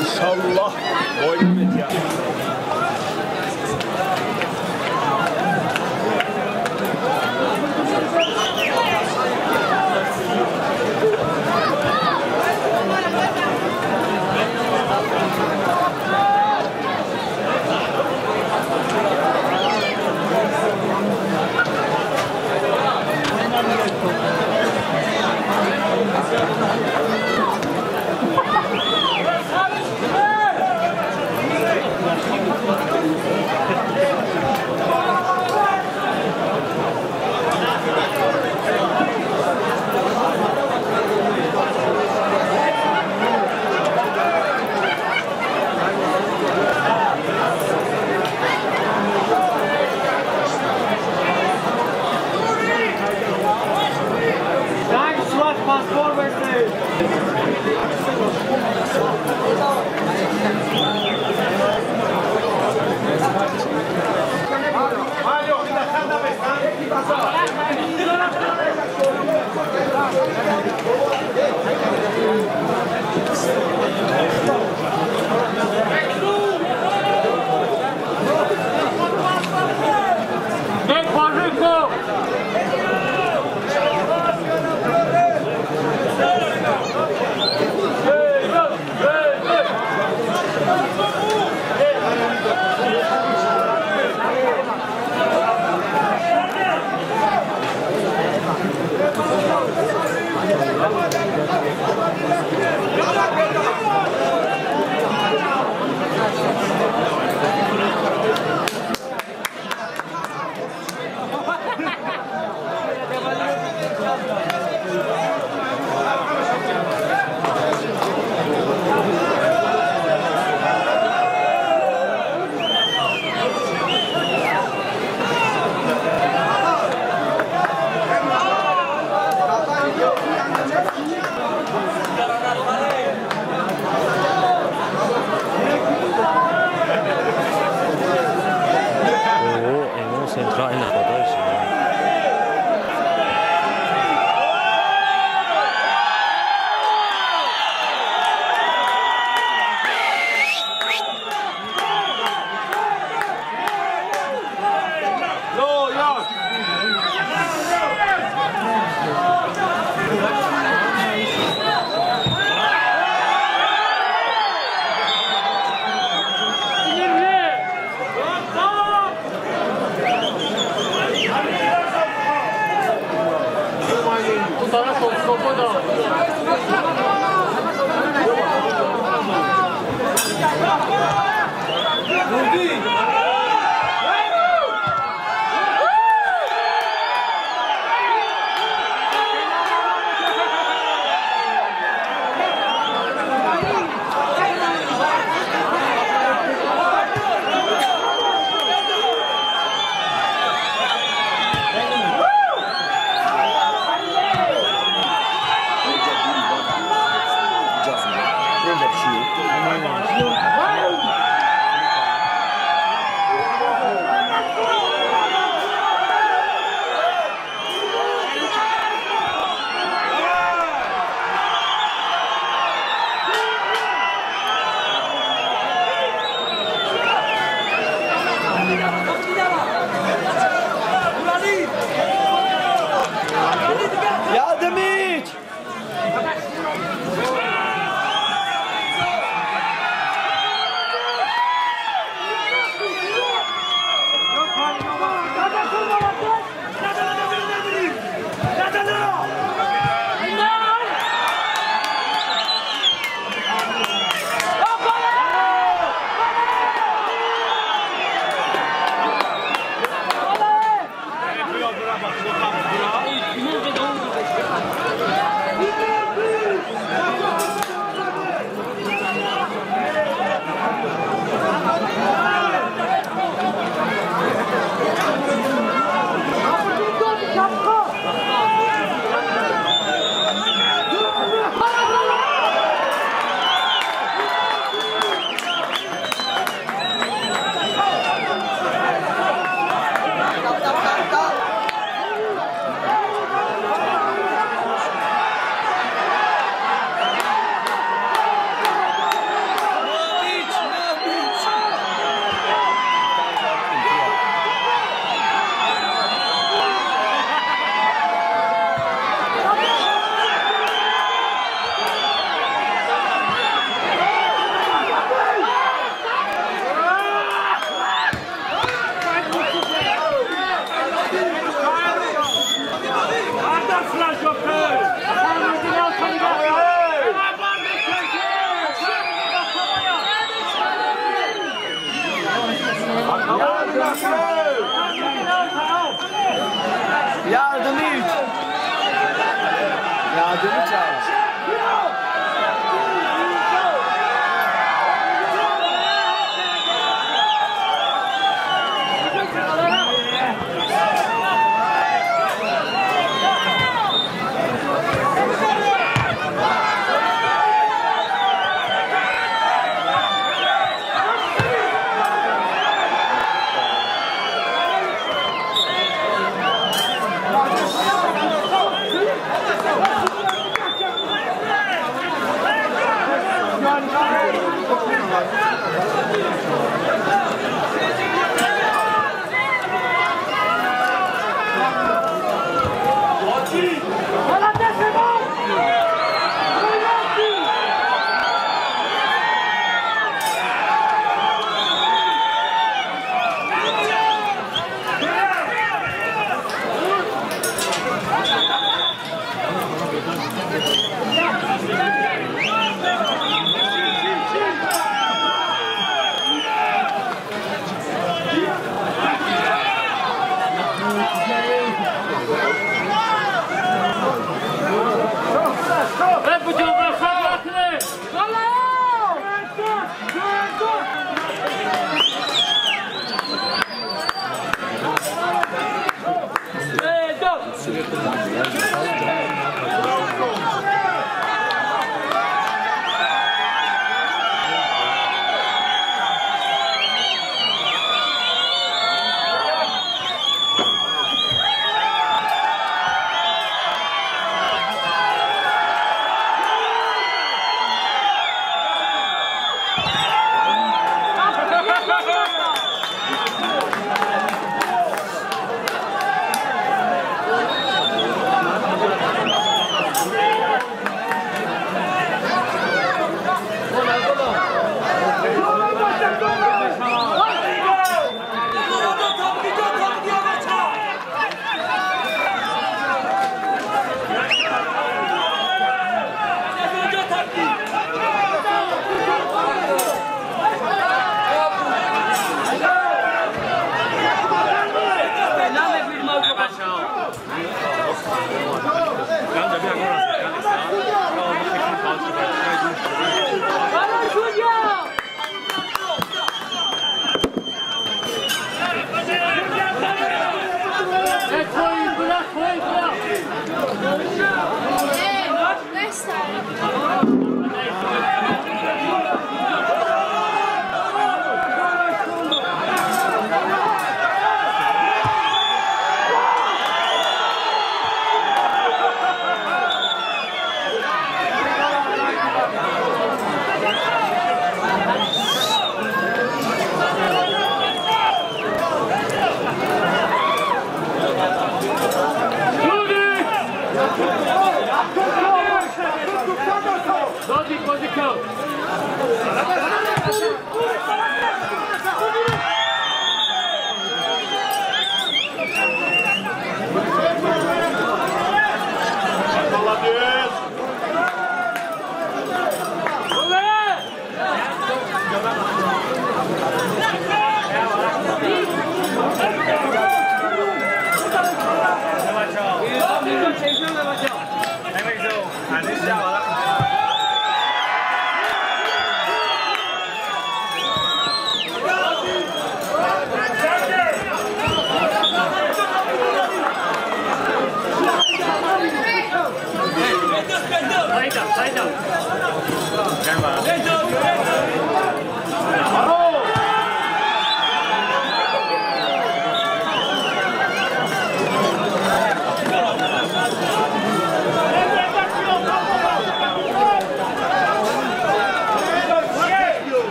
İnşallah boyun ya.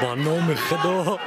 Ба номи Худо.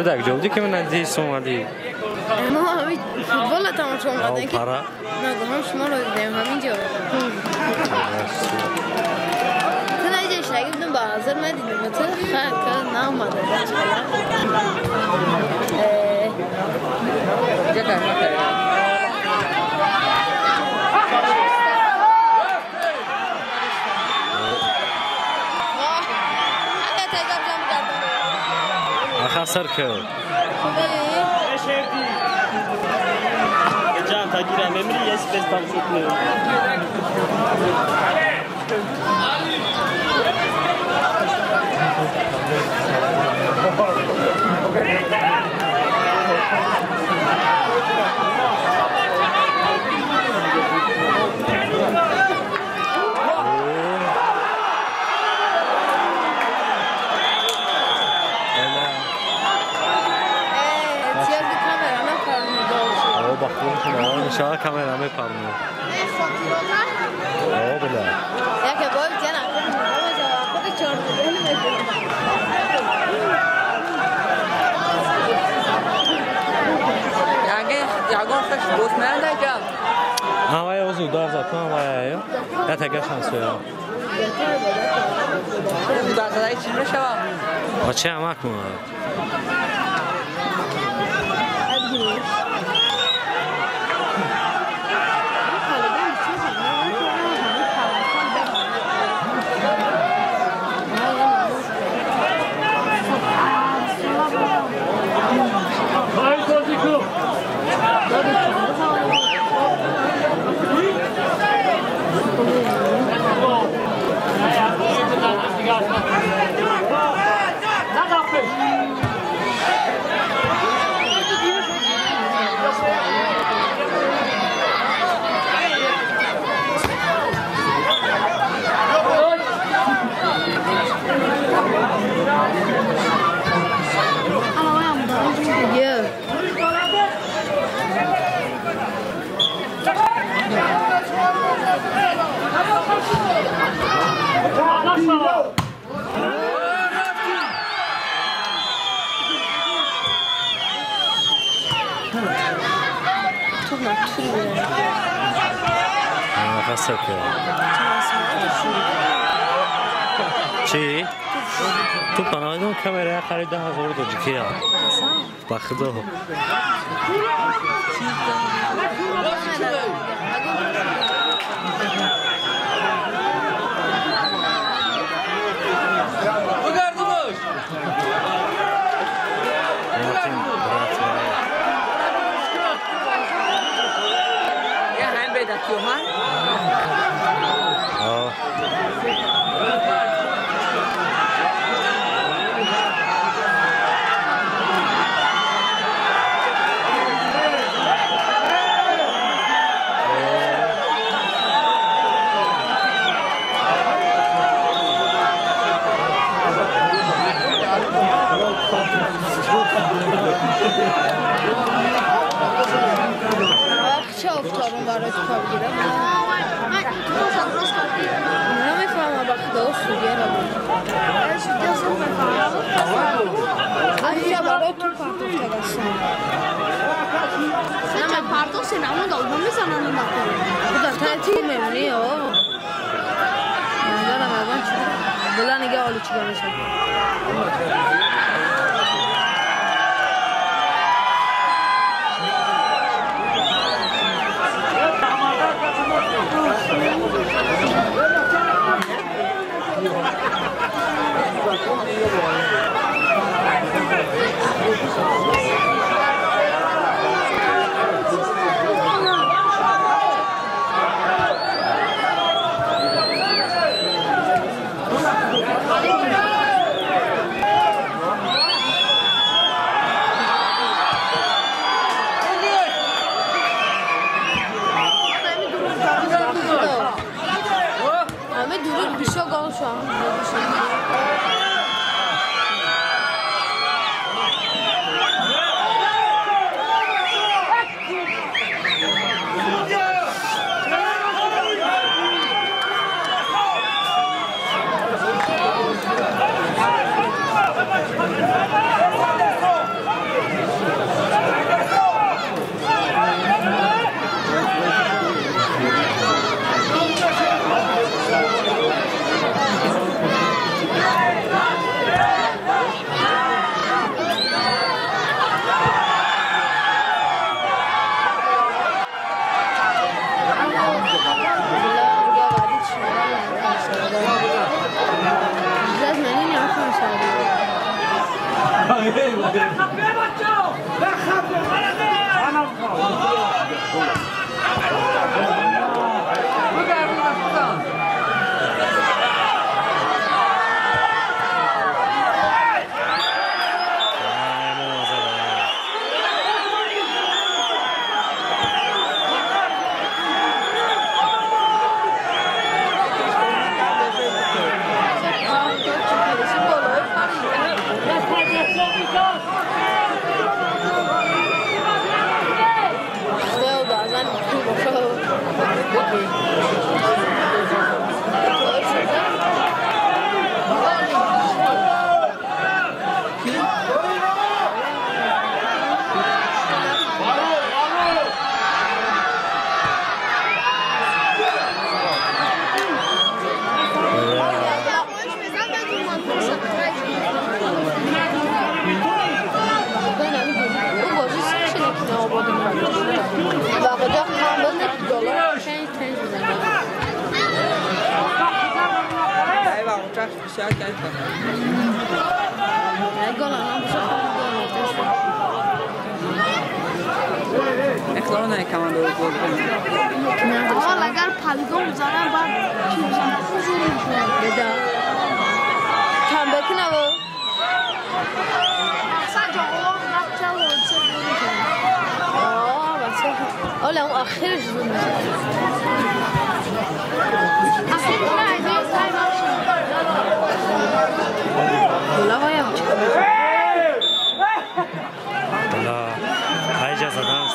Так ҷо ки ман дис омадӣ? Мо ҳамин футболро тамошо омадем ки ногоҳон шуморо дидем ҳамин ҷо. Ту наҷа будем ба ҳазр надидем. Ту ха наомада. Ахасар кард. Ҷан тагира мемири ес бес тамошо кунем. Иншоалло камера мепарму. О, бля. Яке бой ҷана худ чор Ягон хаш дӯст надакам. Ҳавай озу удар зад, ҳавай. Я тага шанс я. Удар задаи чӣ мешавам? А чӣ амак муа? Чӣ? Ту паноҳидон камера қариб 10,000 тоҷикия. Ба худо. شاید کردیم. اختلاف نه کماندو گل کنیم. آقا اگر پلگام بزنم بعد چی بزنم؟ بده. کم بکنه و. اصلا جاقلا نقشه و چه می‌کنه. آه بس. آله اون آخرش زود میشه. آخرش نه اینا تایم گلا باید چیکار کنم؟ گلا ایجا زدن.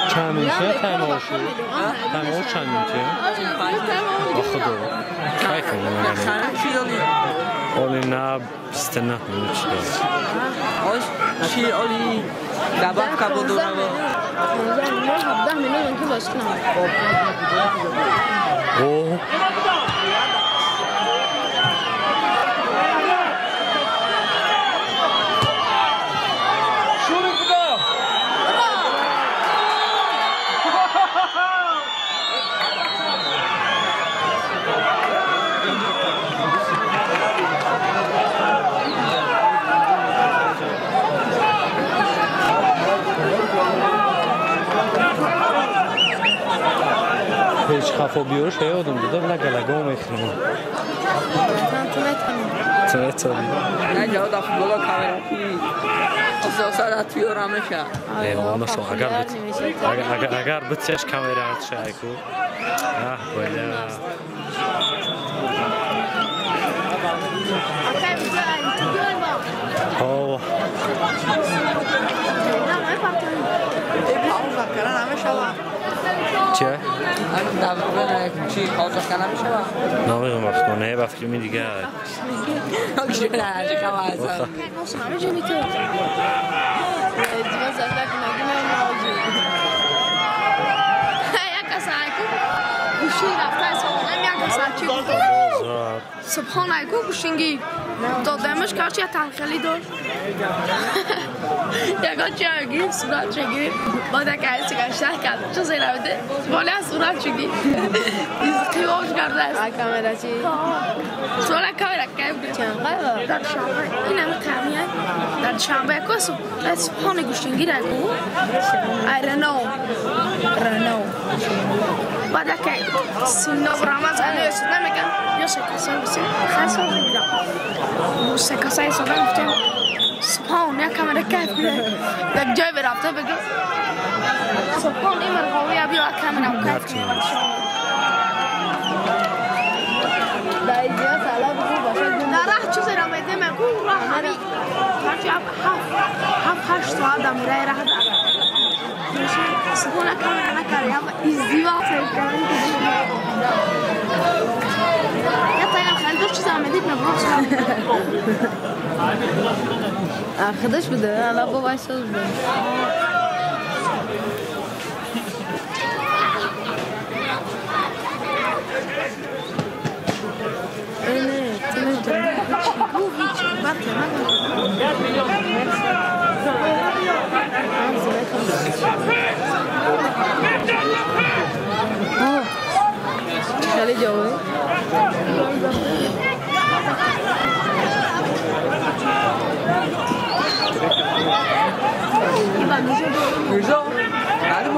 چند میشه تایماشو؟ تایماشو چند میشه؟ آخه دو کیف اولی نه 29 минут. Чи оли добавка буду О. Ҳеҷ хафобиёш ёдам дода, лагалаго мехӯрам. Агар битсеш камера шайку. Аҳ, бля. О. Че? Намедонам вақто не, ба филми дигар. سبحان الله گوشینگی دادمش کارچی تنخلی داشت یکا چی گرفت صورت چه گرفت بعد که ایسی گشته کرد چه زیره بده بالا صورت چه گرفت قیواش کرده است کامرا چی؟ سوالا کامرا که چند در شنبه این همه قمیه در شنبه که سبحان گوشینگی را گو رنو رنو بعد که سینا و رمز علیه سوده میگن یا سکاسای بسیم خیلی سال میگم سکاسای سوده گفتیم سبحان یک کامرا کیف بده در جای برفته بگم سبحان این مرغاوی بیا کامرا کیف کنه در راه چیزی را میده میگو راه همی هرچی 7-8 ساعت در مورای راه داره سبحان کامرا نکاری اما ازدواج کردن Arkadaş bir de Allah baba söz bir. خیلی جواب میرزا معلوم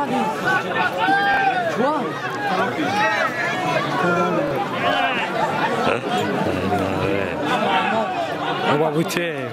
좋아. بابا بوته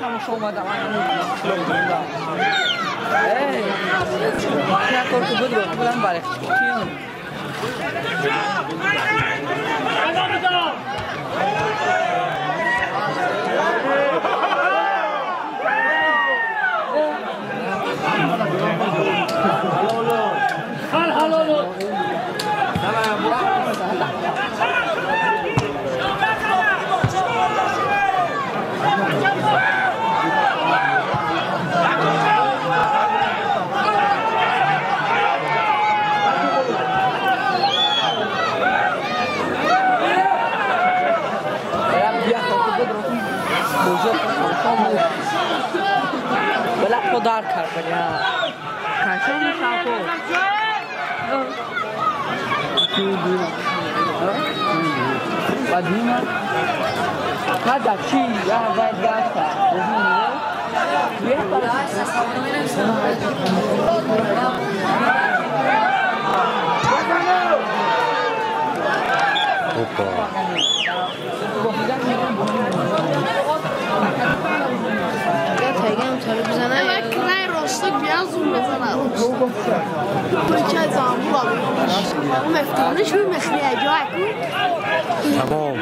Опа. تمام.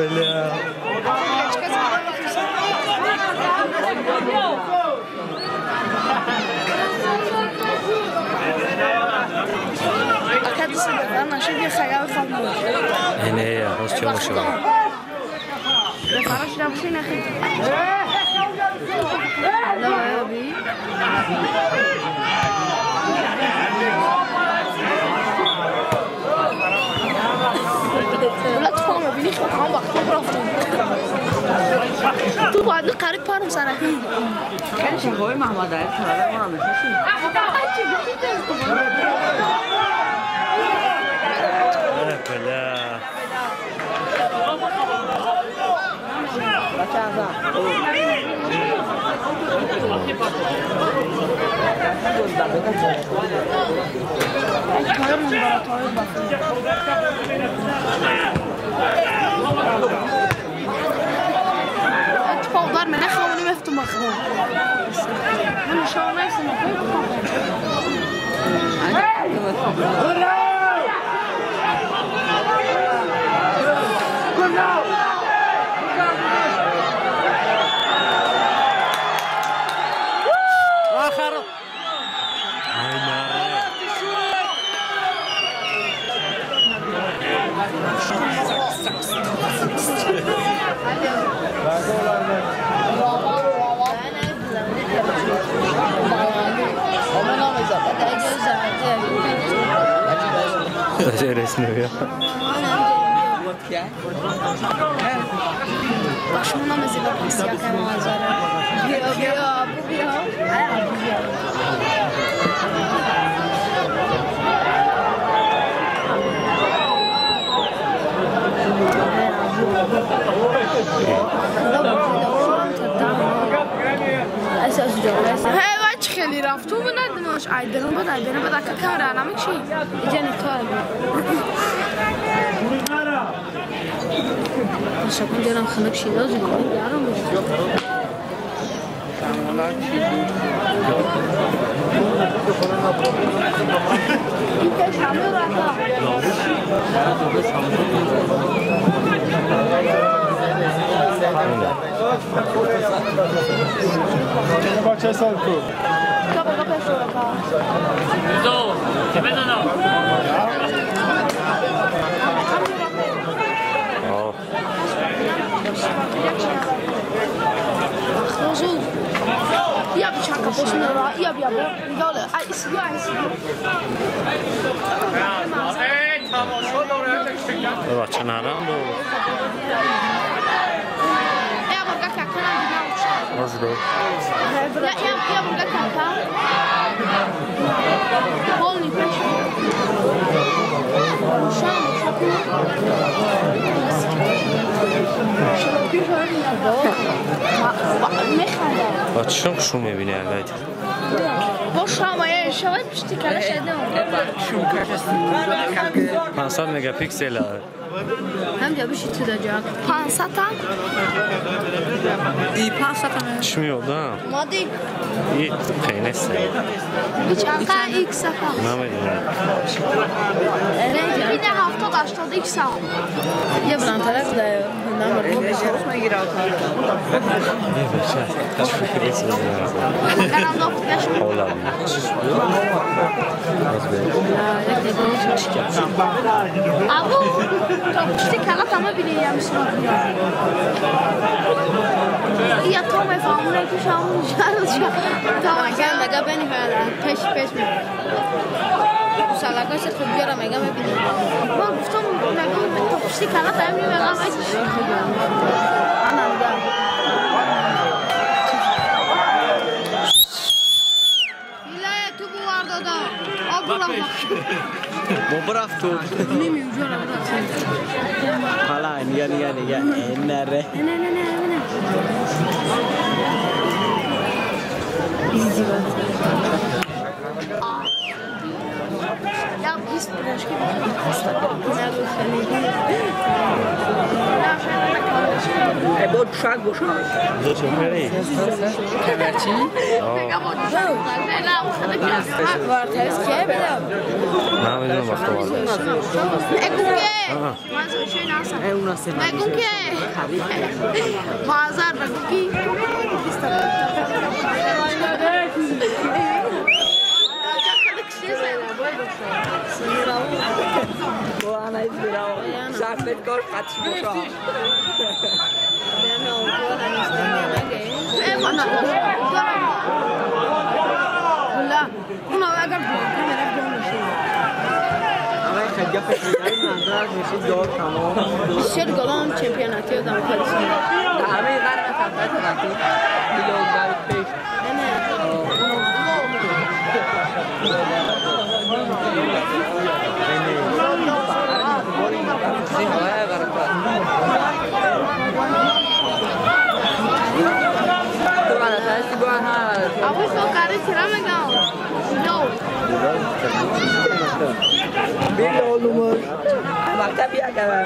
Бля. تو باید قریب پارم سرکی. خیلی محمد علی اتفاق من اخواني مفتو مخدوم من شو نفس آخر خیلی رفت و ندمش ایدرم بود ایدرم بود که کار نمی‌شی جنی کار شکون جنم خنک شیدا زندگی دارم چون شو میبینی اگه با شما شما پشتی کلاش ادم 500 مگاپیکسل هم جا بشی تو دجا 500 تا ای 500 تا چی میاد مادی ای خیلی نیست چند ایکس ها نمیدونم این 70 80 ایکس ها یه بلند طرف ده Салака се хуб ҷара мега мебинем. Ма гуфтам нагу то пушти кала таим мегам. Ана да. Илая ту бувар дода. Об Бобраф ту. Ними ҷара Hala niga niga niga enare. Не не не не. Я 20 пирожки. Бо шаг бошад. Камерчи? Вартарис кие бедам? Намедонам вақто Мегум ке. Мегум ке. Базар мегум ки. بسیار گلان چمپیوناتی آدم خودشون. همه قرن خطرات پیش. Abu sokari tira megam. No. Bir oğlumuz. Maktab ya kadar.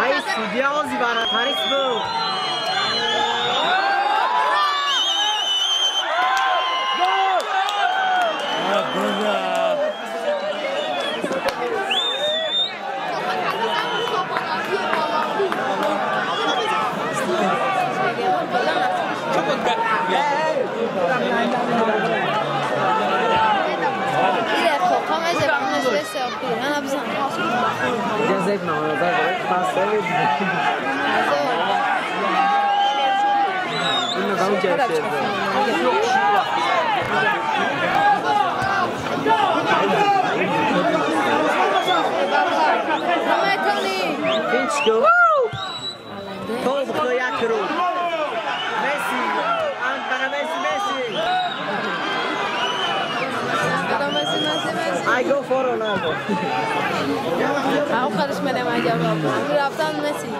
Ay судья озибара тарис бу. I go for Ronaldo. آخرش منم عجبا. رفتن مسی.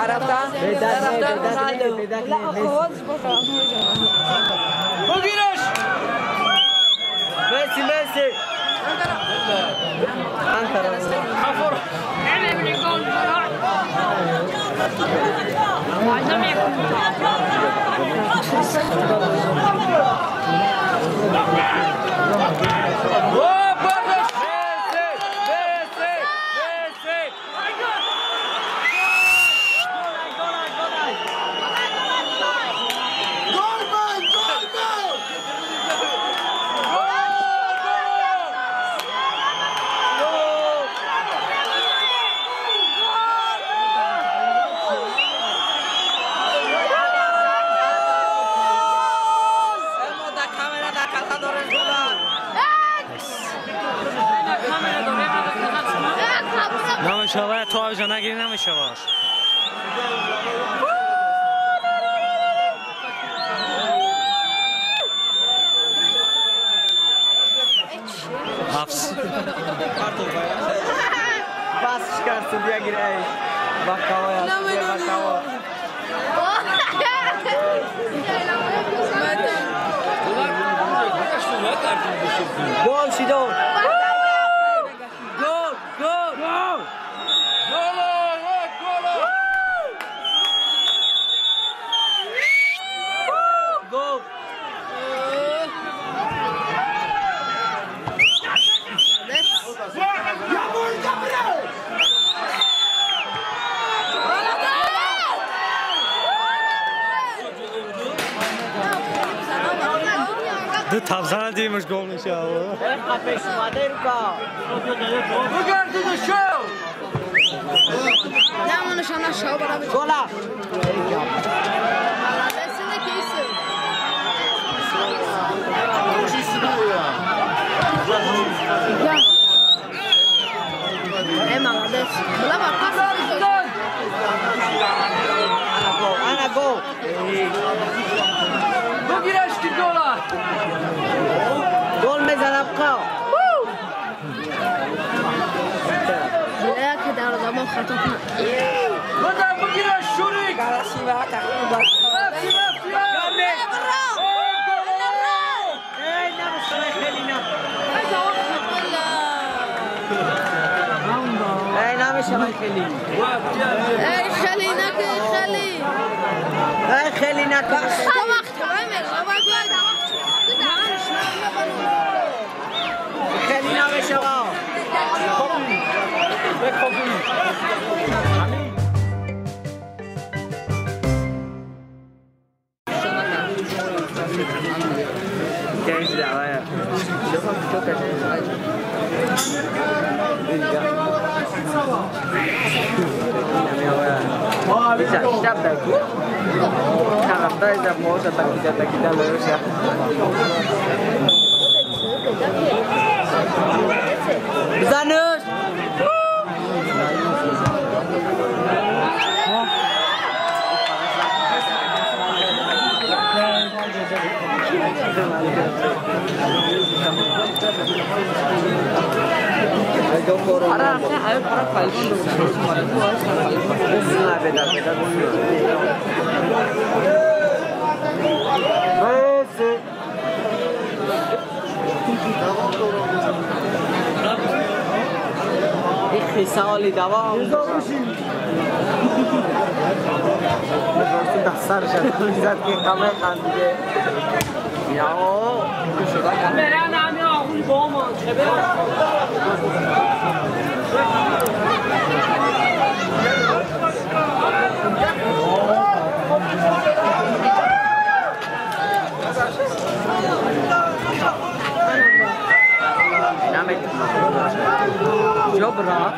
رفتن. رفتن رونالدو. لا خلاص بابا. بگیرش. مسی مسی. حفر. Намешава, то авҷа нагири намешаваш. Ҳафс. Бас шикар судья гирай. Бакава, бакава. Гол шидо. Гол, гол. Гол. Гол. Ду табзана димаш гол мешава. Бугарду шоу. Гола! Ana gol! بگیرش که گولا! گل میزنم قا! بزن بگیرش شوریک! ای خیلی نکن خیلی ای خیلی نکن خیلی نمیشه بزنش سالی دوام دستر شد میزد که قمه خندیده یا برن همه آقوی با ما چه برن جبرة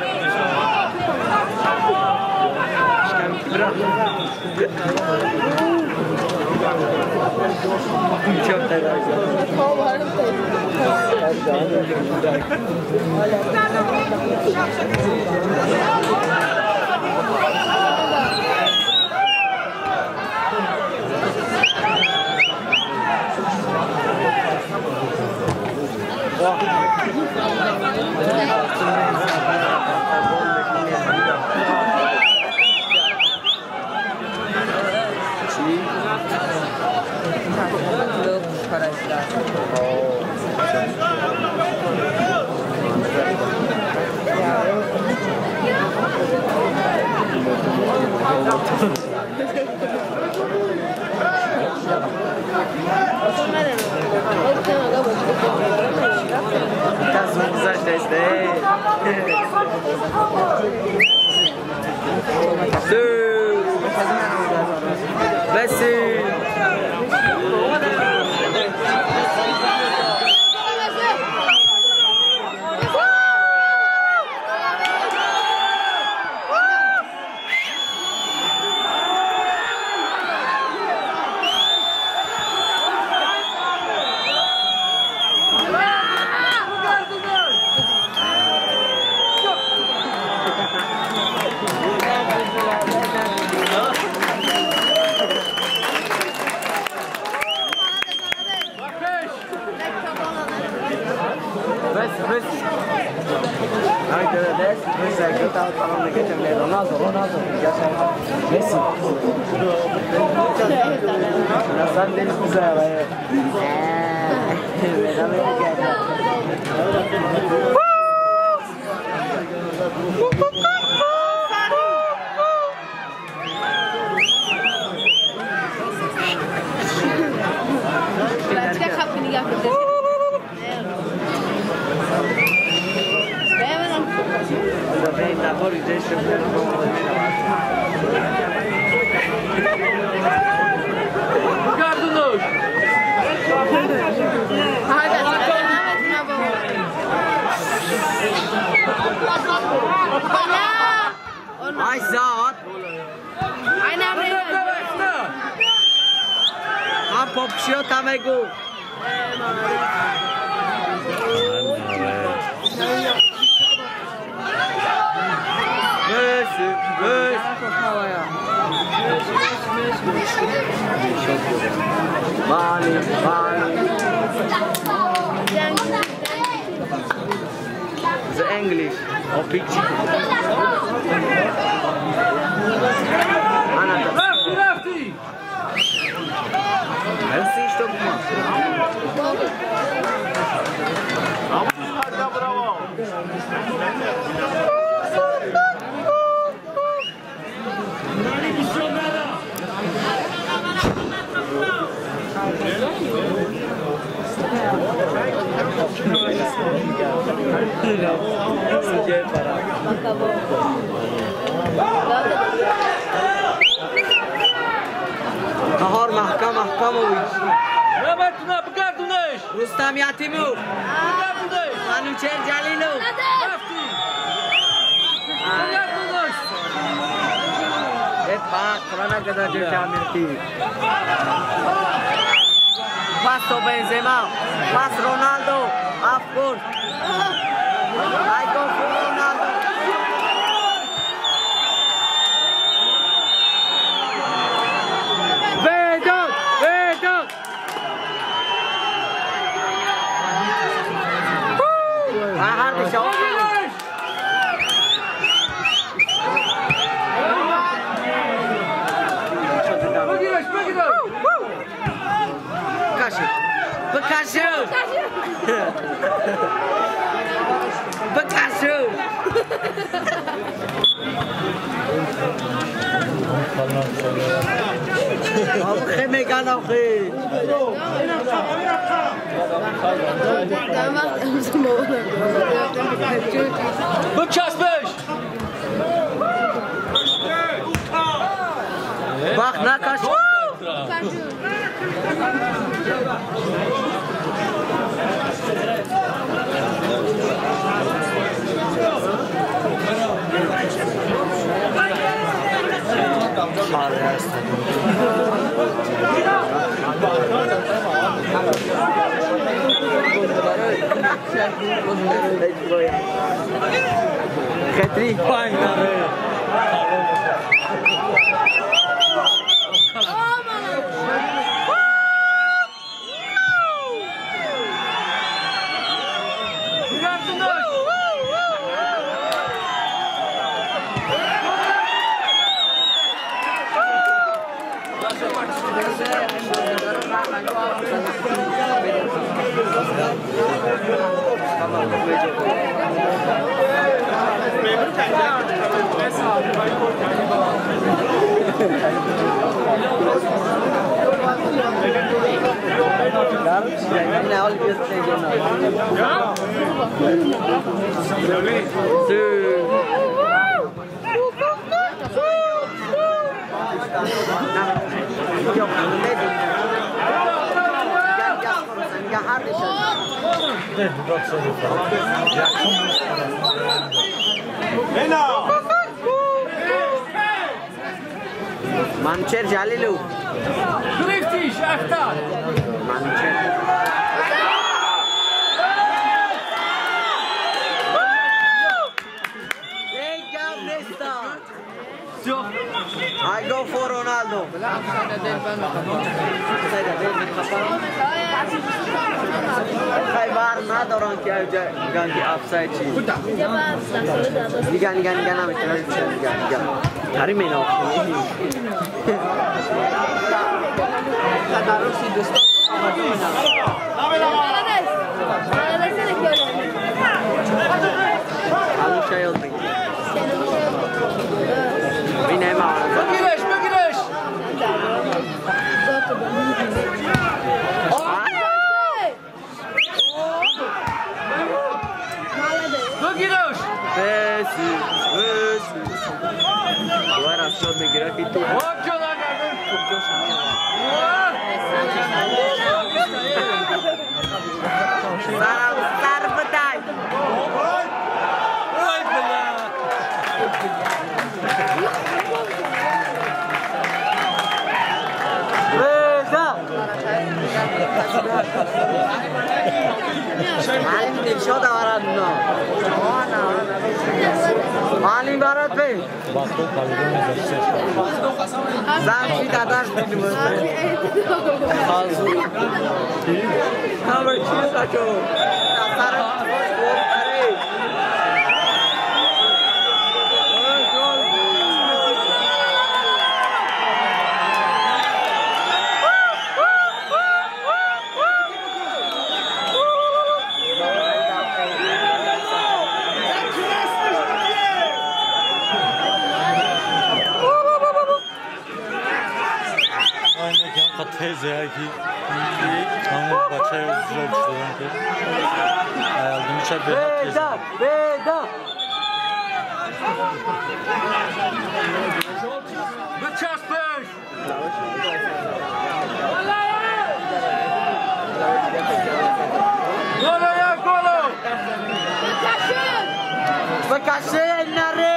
Попшиё тамегу. Месси, Месси. Мани, мани. The English or picture. Lefty, lefty. Нахор маҳкам маҳкамович. Рустам Ятимов. Манучер Ҷалилов. Пас то Бензема, пас Роналдо, of course. I go for Ronaldo. Vedat, Vedat. Pikachu! Pikachu! آخه میگن آخه بچسبش وقت نکش خطری پایین داره. Mancher Jalilov. Richtig, Achter. Mancher. I go for Ronaldo. خیبر ندارن که میگن که آفساید چی. میگن میگن میگن نمیتونن میگن میگن. تری مینا. بگیرش بگیرش. بگیرش. بسی بسی. دوباره از شاد میگیره که تو. معلم دلشاد آورد نه معلم برات بی زمشی داداش بیدیم همه چیز نکن Tezə ki, hamı бачаё зиёд шудан ки аялдимича беҳад тез. Беда! Бичаспеш! Гола я гола! Бакаше наре!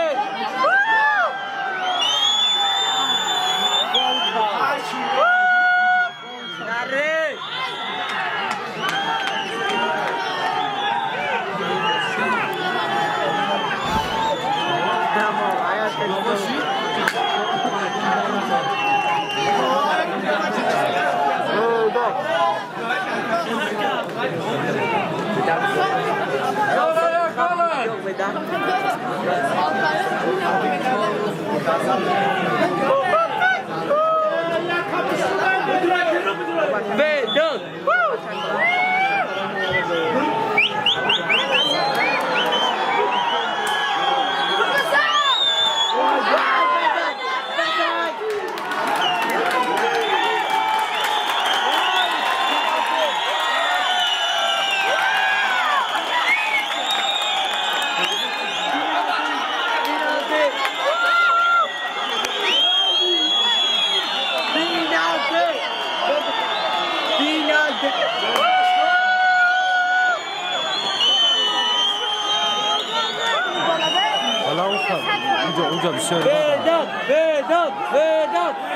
Vedat, Vedat, Vedat.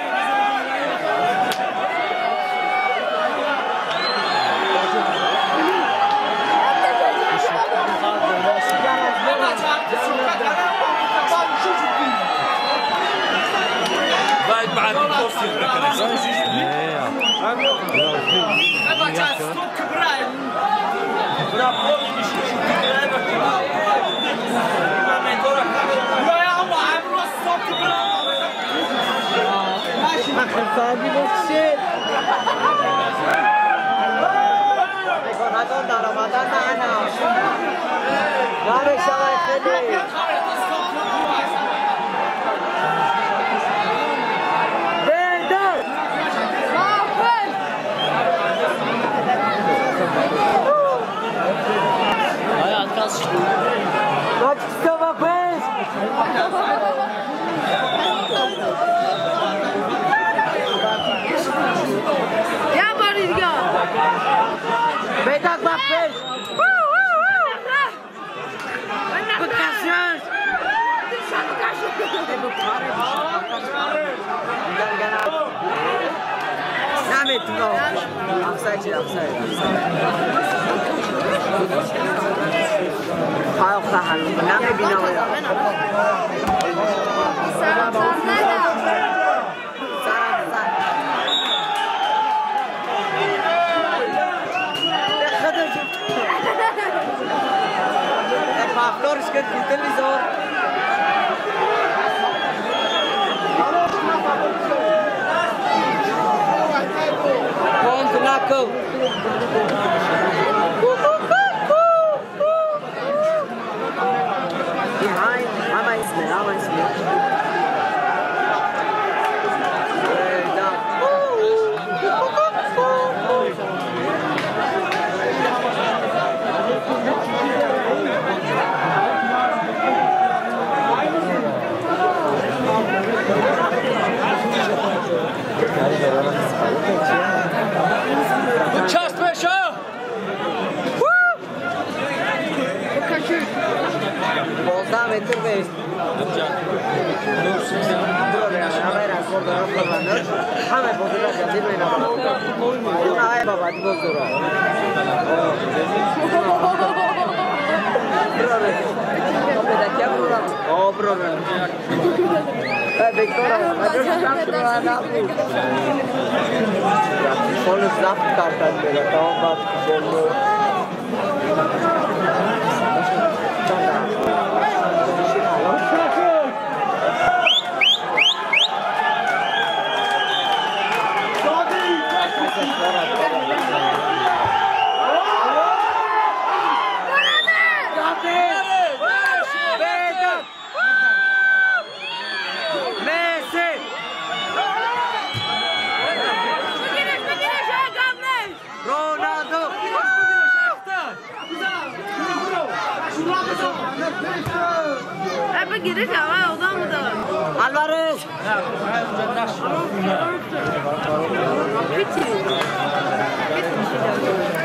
Alvarez!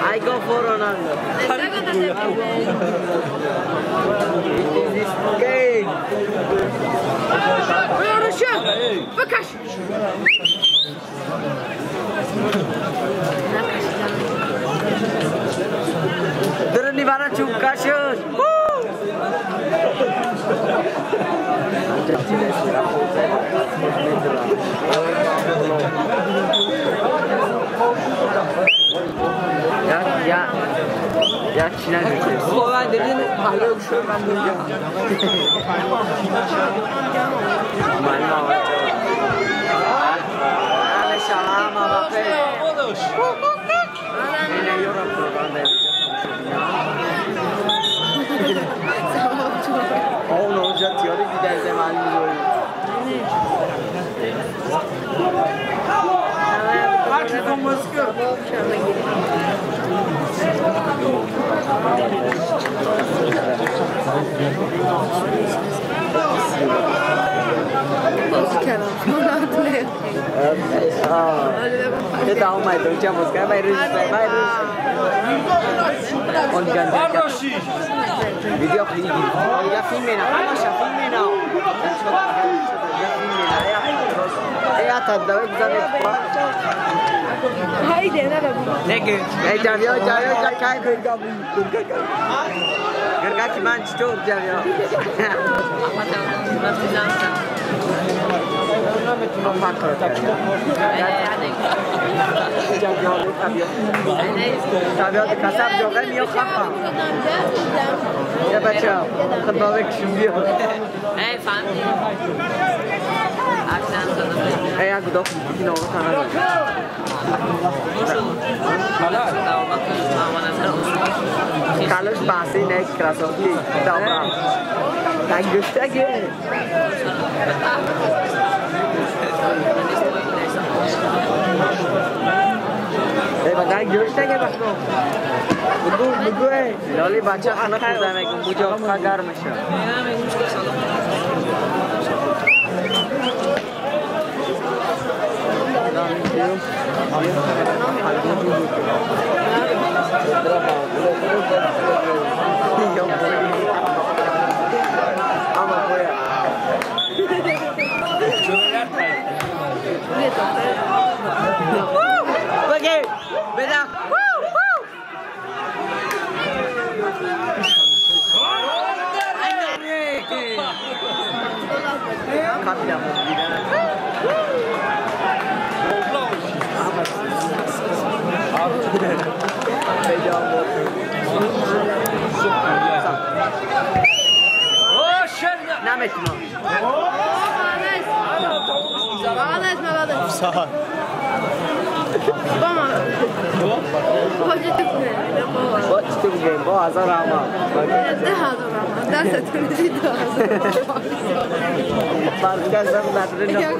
I go for Ronaldo. It is this game. Ya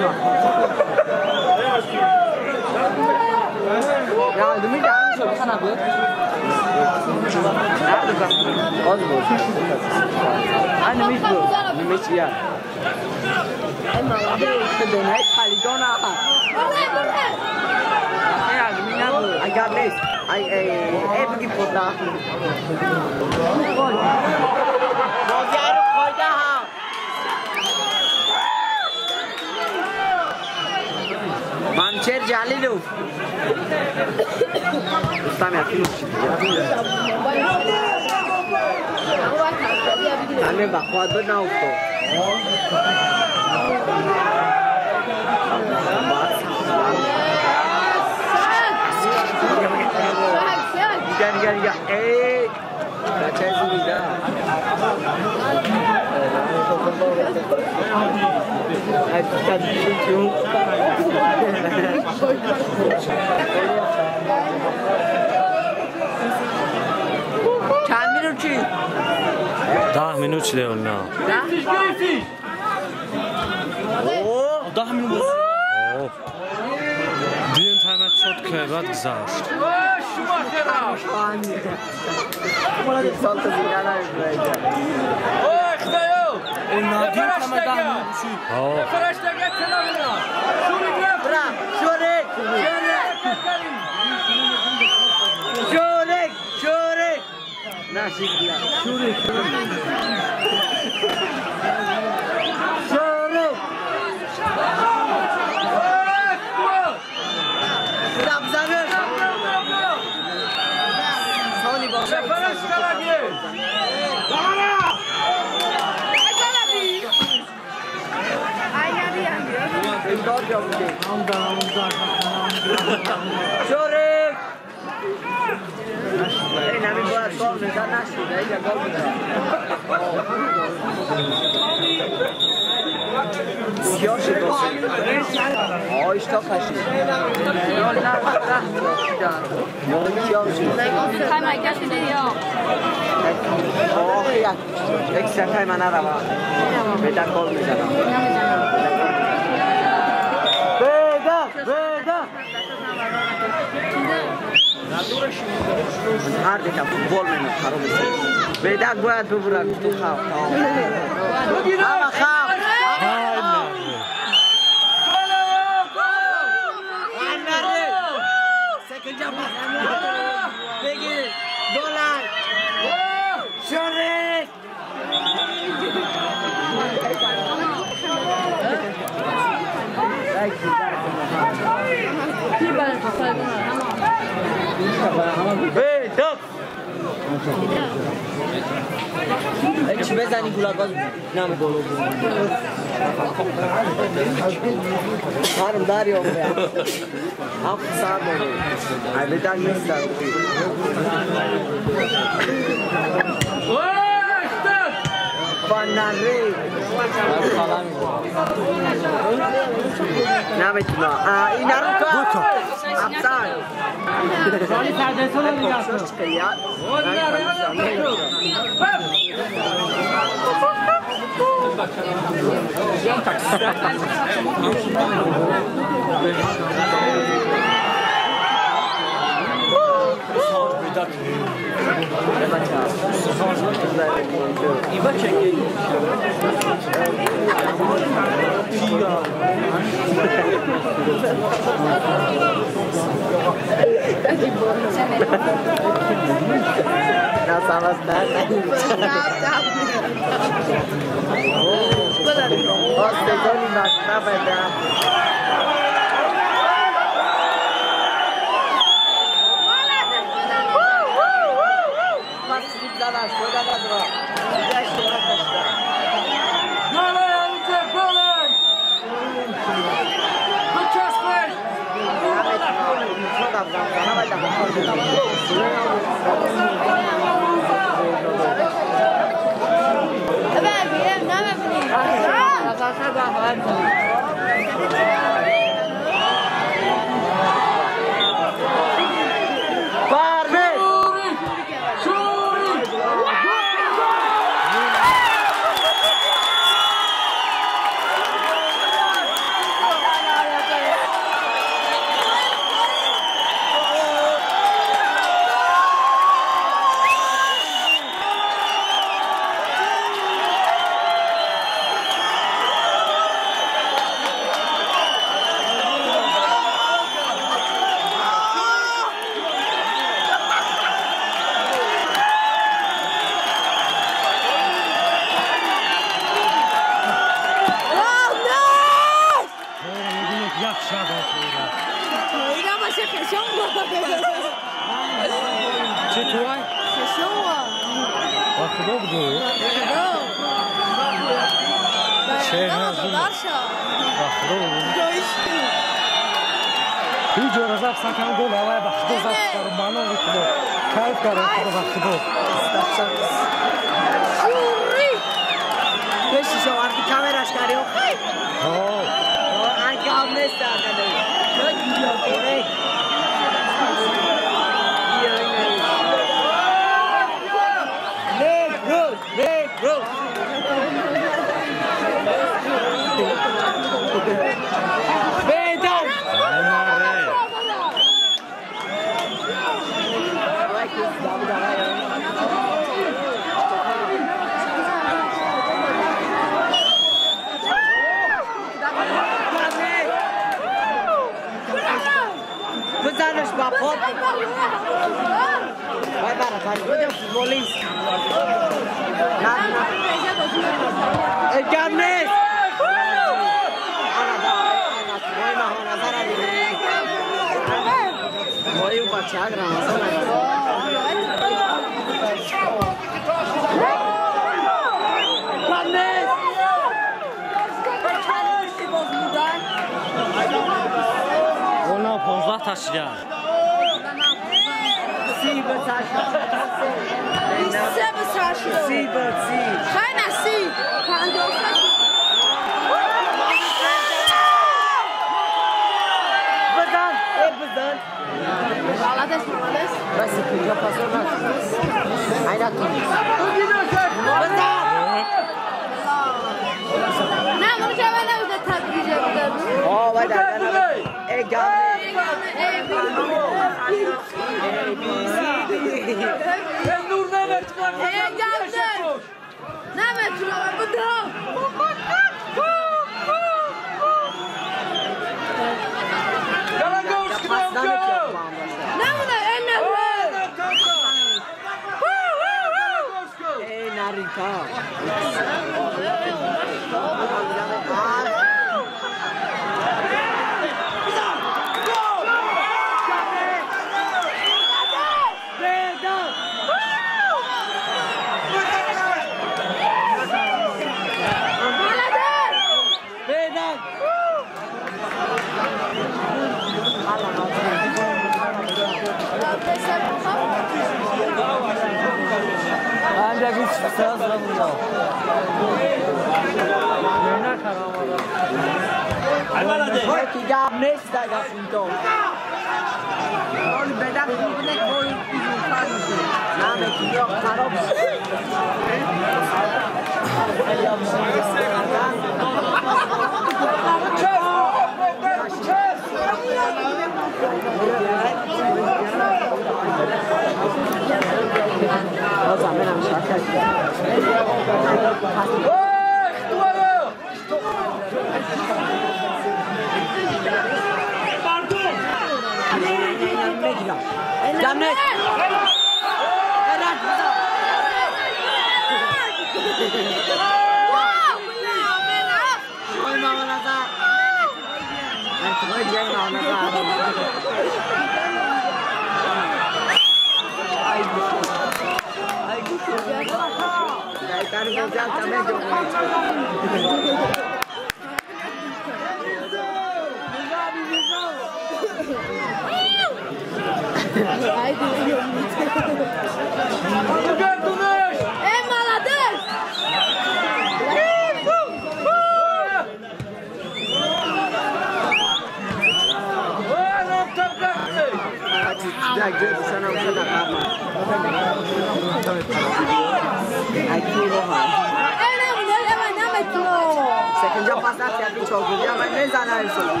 سکنجا پس نکردی چاگوری هم میزنه این سلام.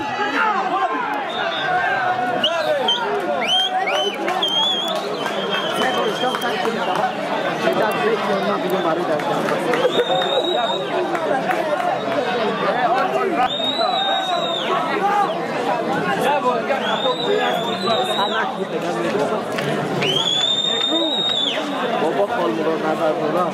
بابا خال مراد نظر بالا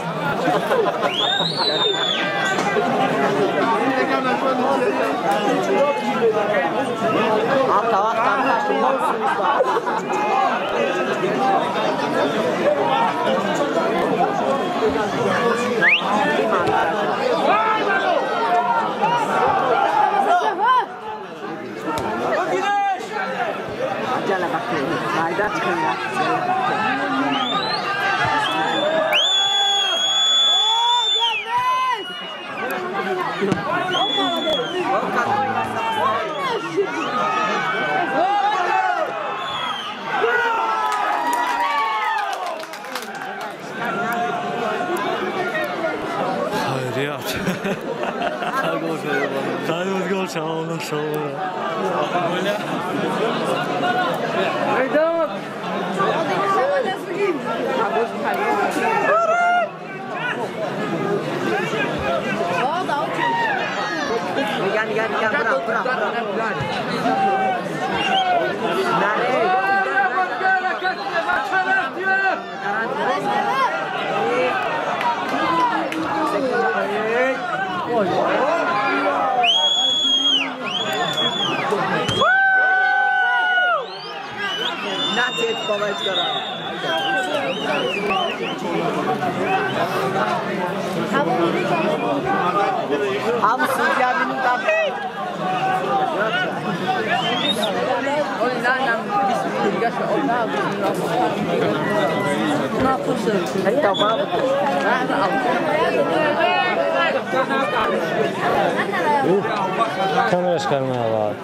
Камераш кармава.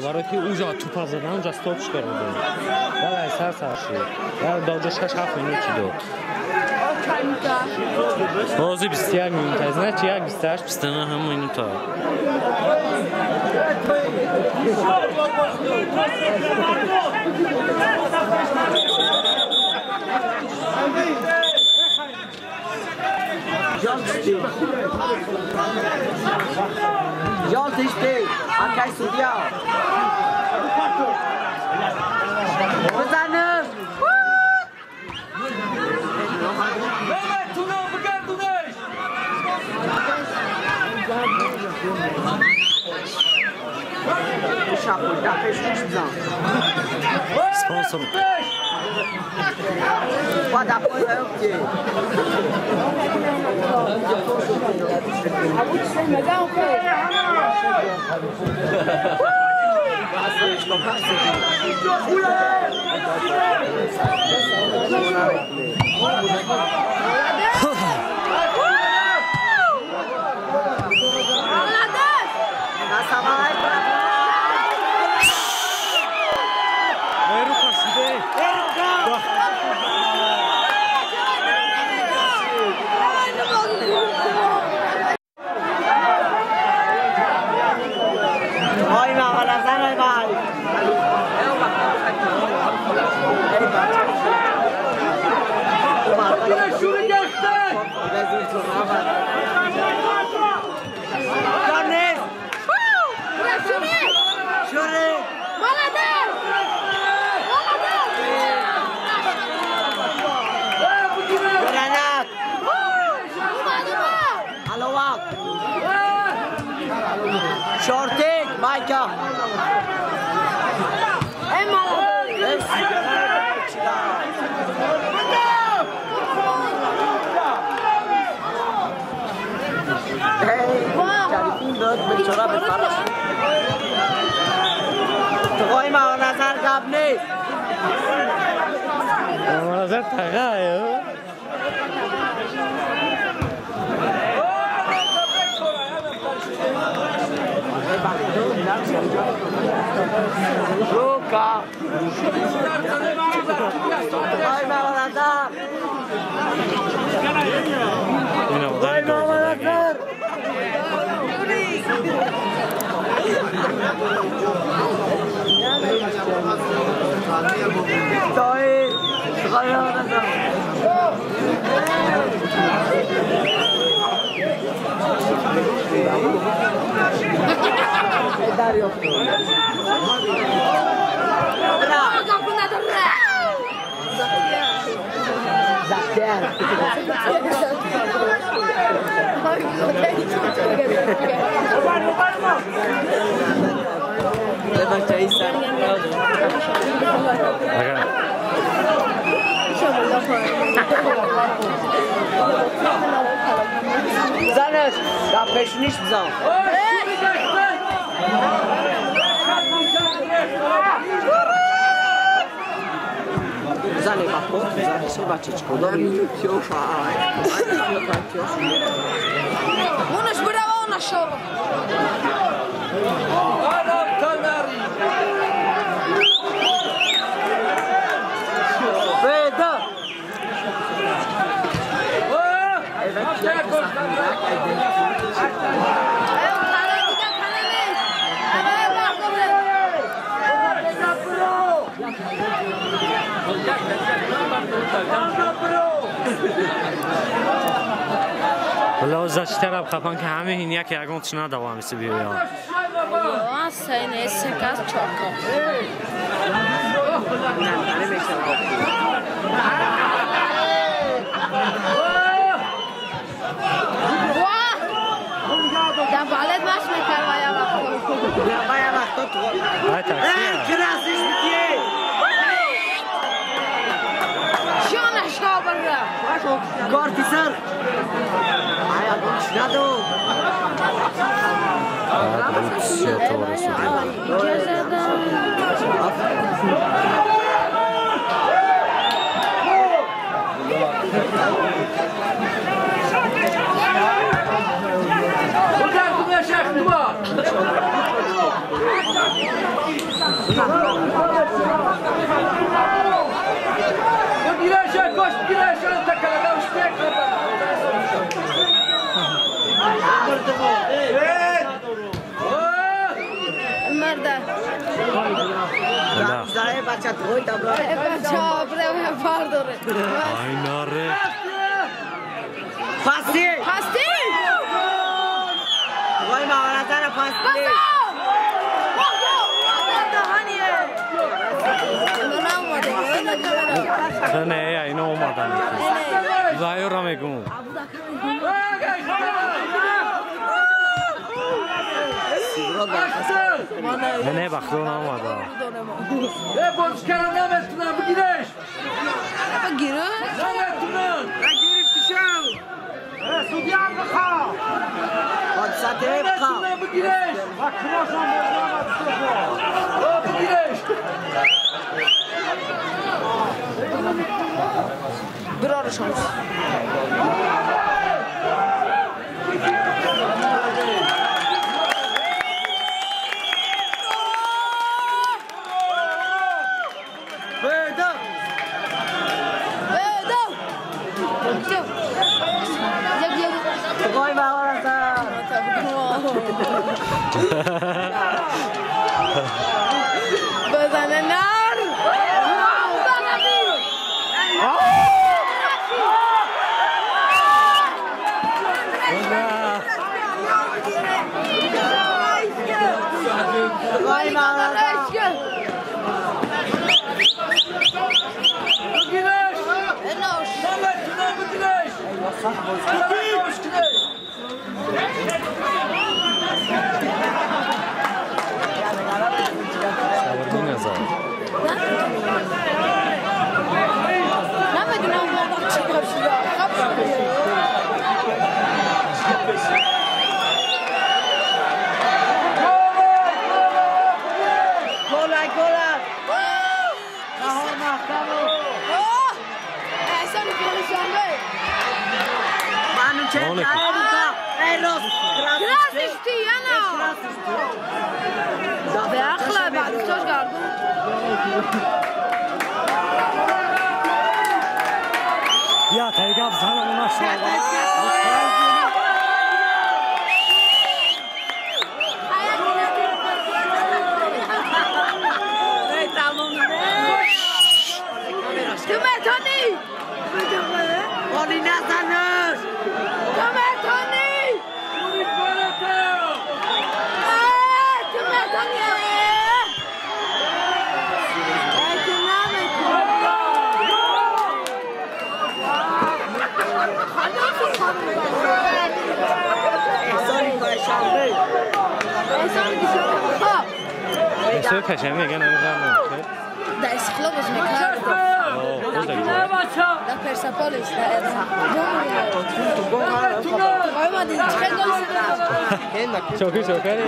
Барои ки уҷа тупа задан, уҷа стоп шикор медод. Баъд сар сар шуд. Баъд даҷа 6-7 минути дод. Ҳозир 21 минута, значит 1 28 29 минута. Joltişti. Akay Sudya. بزنم. Спонсор. تقوی ما نظر قبل نیست. Маманазар тағай. Luca! Vai Mamaladar! Vai Mamaladar! زنش دا پیشونیش بزن. بزنه بخور بزنه چه بچه چکو داری؟ اونش برو اونش شو. ولی زشتر خفن که همه این یکی اگه چنا دوام میشه بیایم. کارتی سر نه اینا اومدن زایر را میگم نه بخدا نامده باز کردم نمیتونم بگیرش بگیرش نمیتونم نگرفتیشم سودیان بخواه نمیتونم بگیرش بگیرش برار شانس بزنه نار Я тайгап занам нашава. Tu metoni! Oni nazanеш! Tu metoni! Tu metoni! Эҳсони пешанбе меган намедонам. Да Истиқлол мекард. Да Персеполис, да Чокри чокари.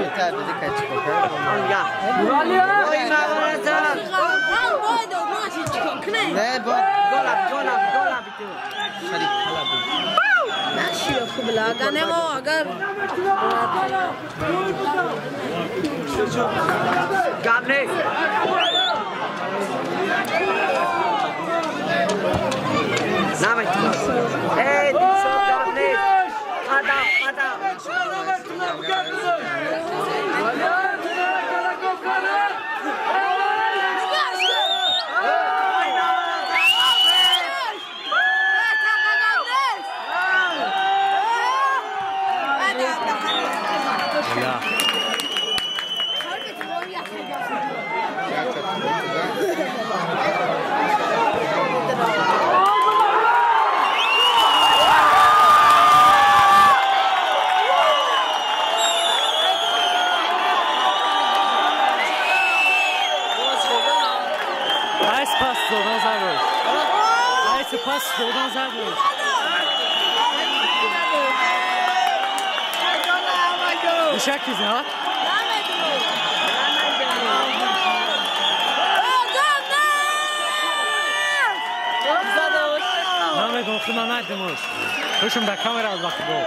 Хушам да камера аз вақт гол.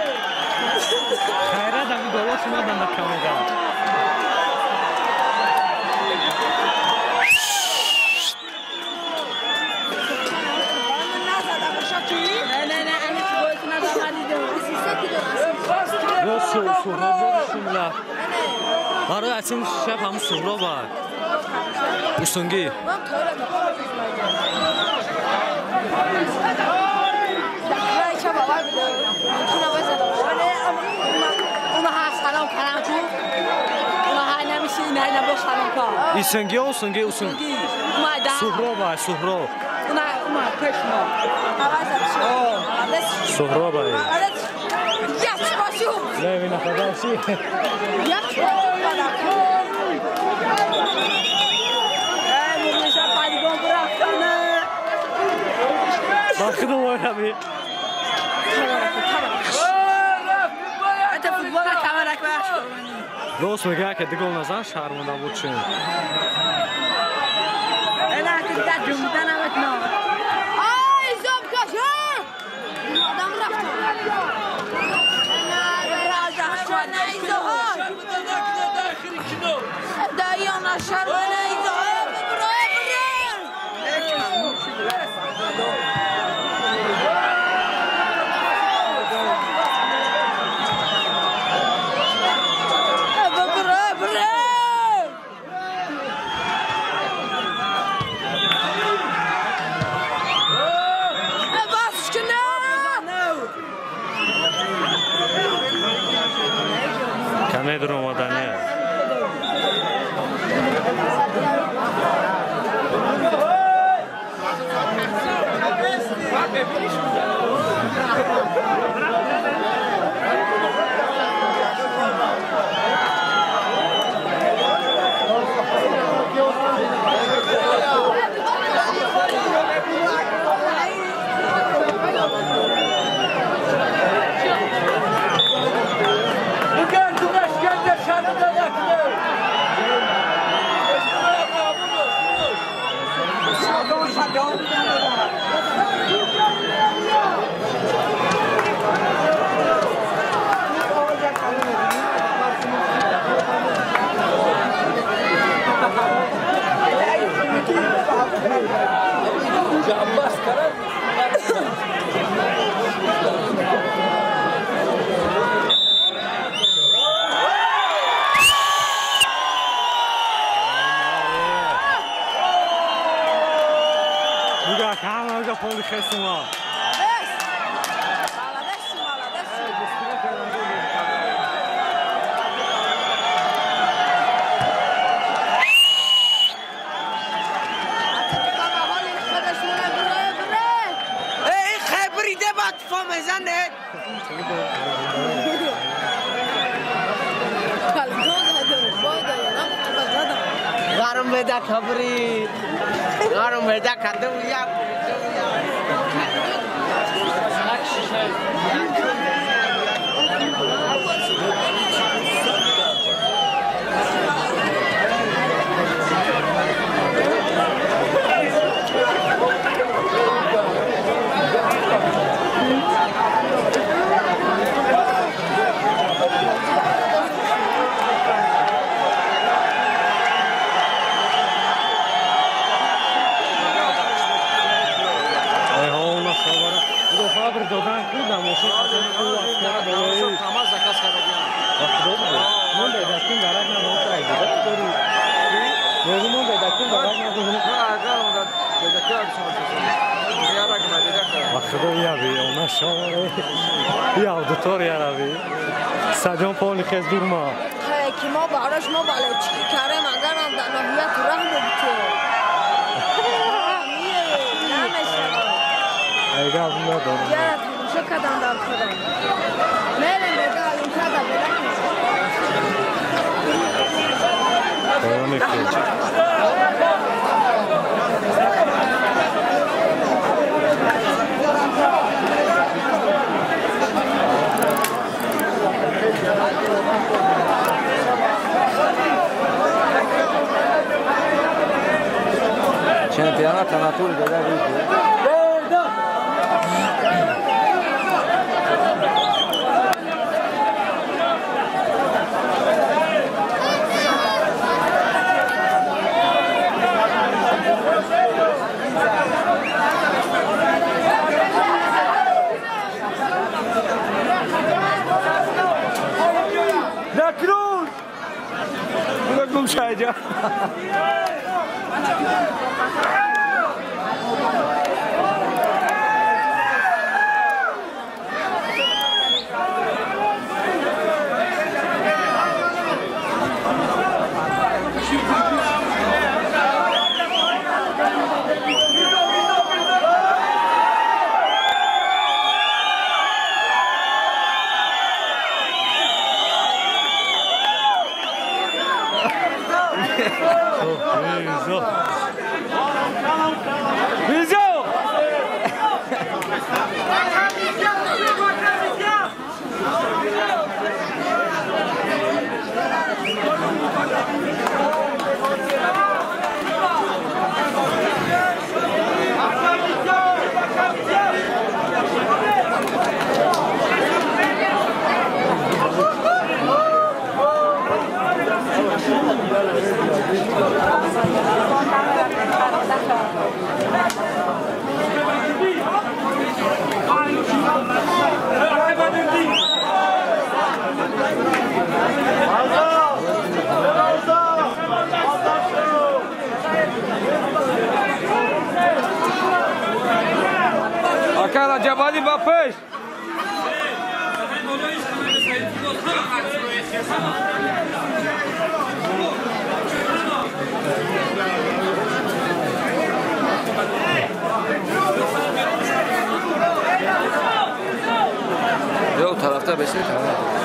Хайрат ами голош омадан да камера. Барои асин шаб ҳам Суҳроб а. Усунги. Исунги, усунги, усунги. Суҳроб а, Суҳроб. Суҳроб а. Рост мегӯяд ки дигол назан шарманда буд чун. Чемпионат Анатолий Гагарин. Ҷабали ба пеш. Yok tarafta beşinci tarafta.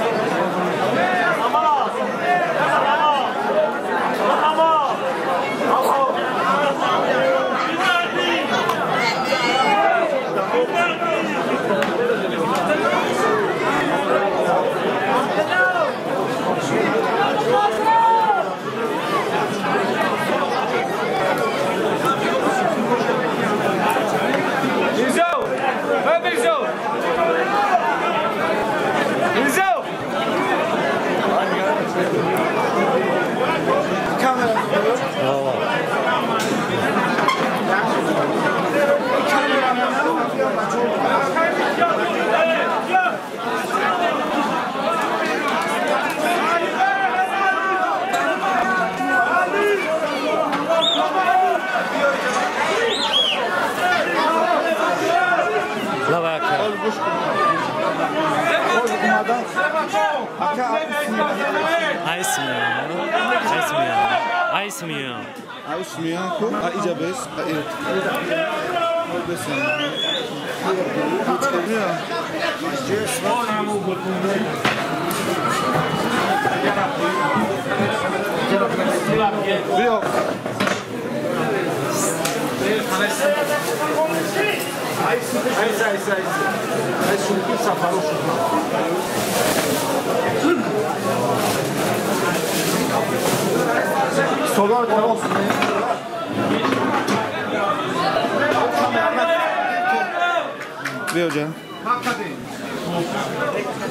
Mirzo! Mirzo! აისმია. აისმია ხო? აიჯაბეს. Биё.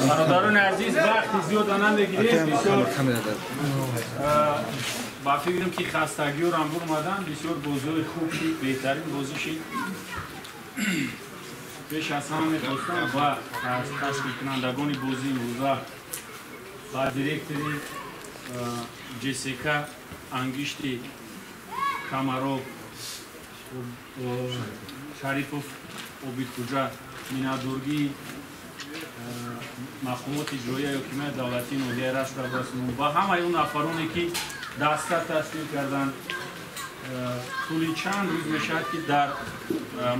Бародарони азиз, вақти зиёд намегирем. Бисёр ба фикрам ки хастагиёрам бурмадан, бисёр бозиҳои хуб шид, беҳтарин бозӣ шид. Пеш аз ҳама мехостам ба аз ташкилкунандагони бозии имрӯза, ба директори ЖСК Ангишти Камаров Шарипов Обидхуҷа, миннатдоргии мақомоти иҷроия ҳокимияти давлатии ноҳияи Рашт расонам ва ҳамаи он нафароне ки даста ташкил карданд. Тӯли чанд рӯз мешавад ки дар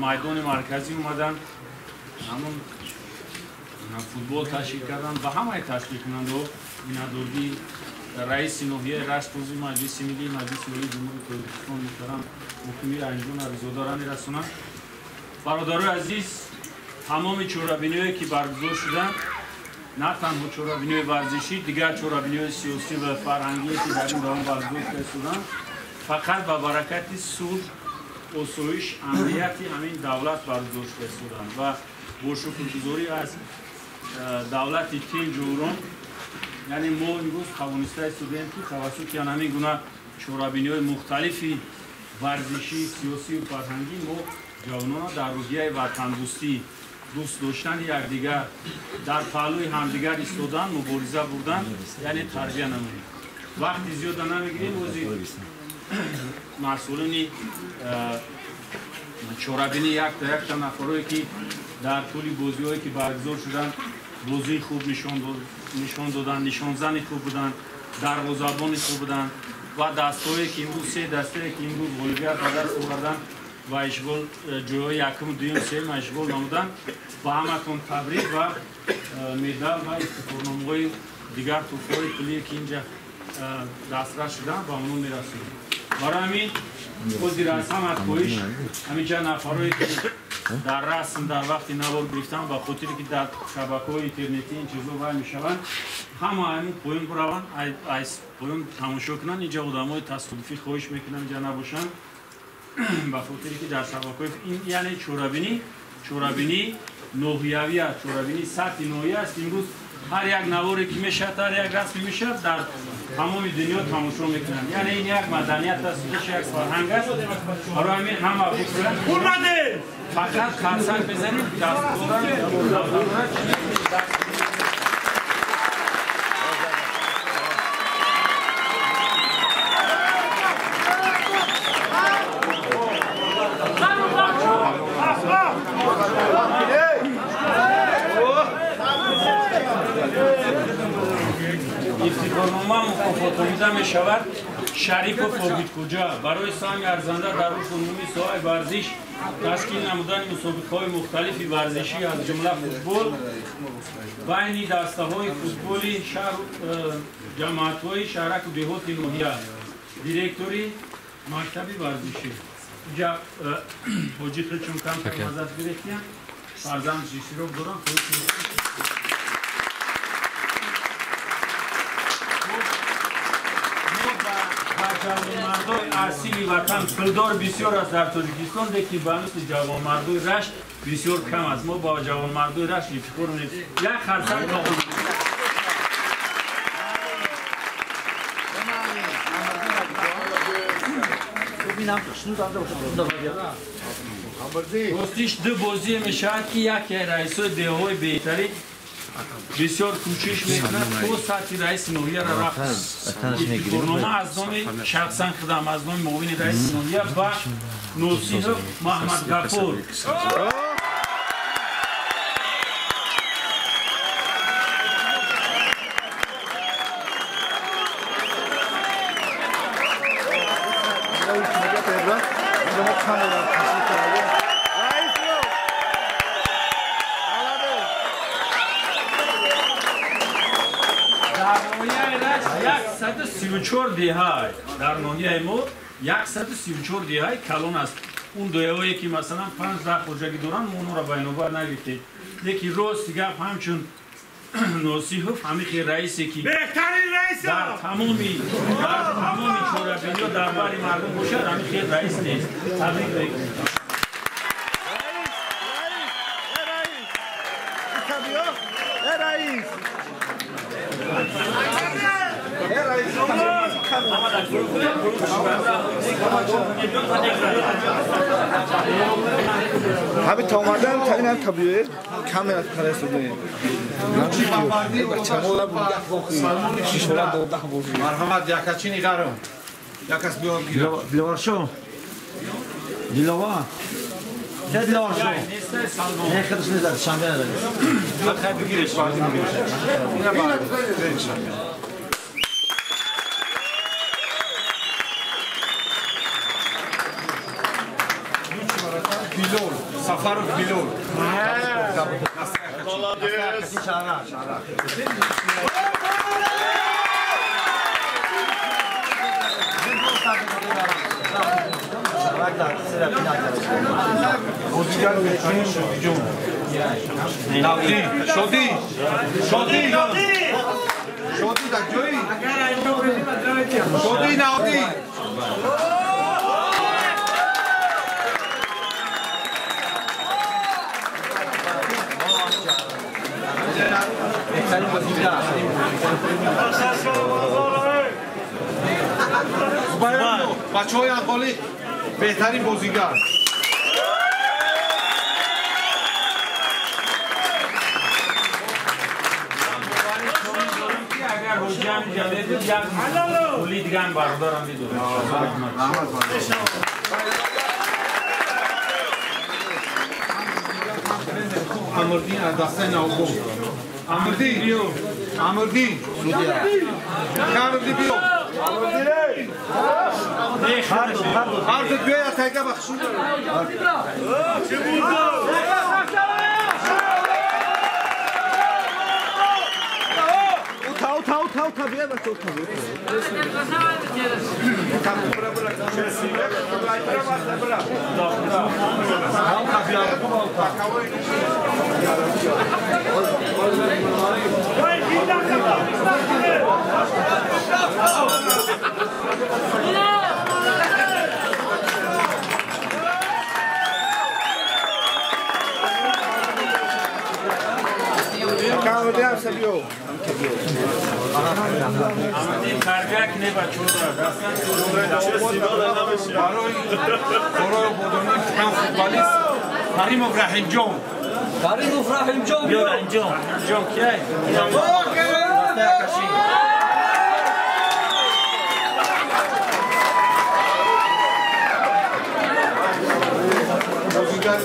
майдони марказӣ омаданд, ҳамон футбол ташкил карданд ва ҳамаи ташкилкунандаҳо миннатдоргии раиси ноҳияи Рашт, узви Маҷлиси Миллии Маҷлиси Олии Ҷумҳурии Тоҷикистон муҳтарам Муқими Раҳимҷон Абизодаро мерасонам. Бародарои азиз, тамоми чорабиниҳое ки баргузор шуданд, на танҳо чорабиниҳои варзишӣ, дигар чорабиниҳои сиёсӣ ва фарҳангие ки дар ин давом баргузор шуда истоданд, фақат ба баракати сулҳ, осоиш, амнияти ҳамин давлат баргузор шуда истоданд ва бо шукргузорӣ аз давлати тинҷу ором, яъне мо имрӯз тавониста истодаем ки тавассути ҳамин гуна чорабиниҳои мухталифи варзишӣ, сиёсию фарҳангӣ мо ҷавононро дар рӯҳияи ватандӯстӣ, дӯст доштани якдигар, дар паҳлӯи ҳамдигар истодан, мубориза бурдан, яъне тарбия намоем. Вақти зиёда намегирем, ози масъулини чорабинӣ якта якта нафарое ки дар тӯли бозиҳое ки баргузор шуданд, бозии хуб нишон доданд, нишонзани хуб буданд, дарвозабони хуб буданд ва дастҳое ки имрӯз, се дастае ки имрӯз ғолибият ба даст оварданд ва ишғол ҷойҳои якум, дуюм, сеюм ишғол намуданд, ба ҳаматон табрик ва медал ва ифтихорномаҳои дигар туҳфаҳои пулие ки инҷа дастрас шуданд ба онҳо мерасонем. Барои ҳамин ҳозир аз ҳама хоҳиш ҳаминҷа нафарое ки дар расм дар вақти навор гирифтан, ба хотире ки дар шабакаҳои интернетӣ ин чизҳо вай мешаванд, ҳама ҳамин поён бираванд, аз поён тамошо кунанд. Инҷа одамои тасодуфӣ хоҳиш мекунам инҷа набошанд, ба хотире ки дар шабакаҳои ин, яъне чорабинӣ ноҳиявӣ аст, чорабинӣ сатҳи ноҳия аст. Имрӯз ҳар як наворе ки мешавад, ҳар як расме мешавад, дар тамоми дунё тамошо мекунанд. Яъне ин як маданият аст, худаш як фарҳанг аст. Барои ҳамин ҳама бикунанд, фақат қарсак бизанед, дастдоранд. Ифтихорнома мукофотомида мешавад Шарипов Обидхуҷа барои саҳми арзанда дар рушди умумии соҳаи варзиш, ташкил намудани мусобиқаҳои мухталифи варзишӣ аз ҷумла футбол байни дастаҳои футболи шаҳру ҷамоатҳои шаҳраку деҳоти ноҳия, директори мактаби варзишӣ. Инҷа ҳоҷи хелчун камтар маззат гирифтиян, фарзанд иштирок доранд. Ҷавонмардои асили ватан пулдор бисёр аст дар Тоҷикистон, лекин ба мисли ҷавонмардои Рашт бисёр кам аст. Мо ба ҷавонмардои Рашт ифтихор мекунем. Як харсак ба ростиш ду бозие мешавад ки яке раисои деҳҳои беҳтарин бисёр кӯшиш мекунад то сатҳи раиси ноҳияро рафт. Ифтихорнома аз номи шахсан худам, аз номи муовини раиси ноҳия ба Носиров Маҳмадгафур. камера кашид карда. Раисро. Молодец. Дар ноҳияи Рашт 134 деҳа, дар ноҳияи мо 134 деҳаи калон аст. Он деҳаҳое ки масалан 5-10 хоҷагӣ доранд, мо онҳоро ба инобат нагирифтем. Лекин рости гап ҳамчун Носиҳов ҳамихи раисе ки беҳтарин раис дар тамоми чорабиниҳо дар бари мардум бошад, ҳамихи раис нест. Табрик мекунем. ҳами та омадан та инам табиӣ камера карасудем. Марҳамат, якачини гарм. Якас биёр гирам. Диловаршо. Дилова. Ча Диловаршо? Не хадаш не зад, шанбе надорӣ. Хай бигиреш, баъди бигиреш. Ина баъд. Билол, Сафаров Билол. Молодец. Бозигар беҳтарин Шодиҷон. Навди, Шоди, Шоди, Шоди дар ҷои? Шоди Навди. Бачаҳои Анғолӣ беҳтарин бозигар. Агар ҳоҷиам ҷавед як пули диган бародарам медодам. Амрдин аз дастаи Навбон. Амрдин, Амрдин, Амрдин биё. Ҳардут биё, я тайга бахшу. Ута, ута, ута, биё, бача, ута, биё. Амадин тарбия кне бачаҳоро дастан Барои ободонӣ ҳам футболист Каримов Раҳимҷон. Каримов Раҳимҷон биё. Раҳимҷон, Раҳимҷон кияй? Бозигар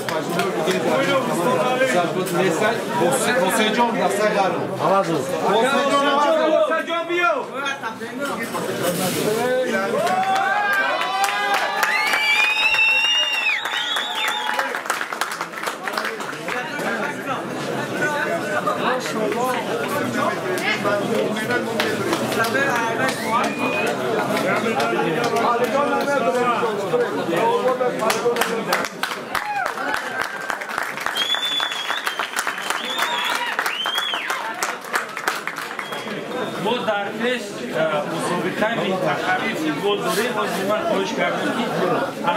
Восеҷон дастаи гарм. Восеҷон, Восеҷон биё. Мо дар пеш мусобиқаи минтақавии футбол дорем. Ҳозир ман хоҳиш кардам ки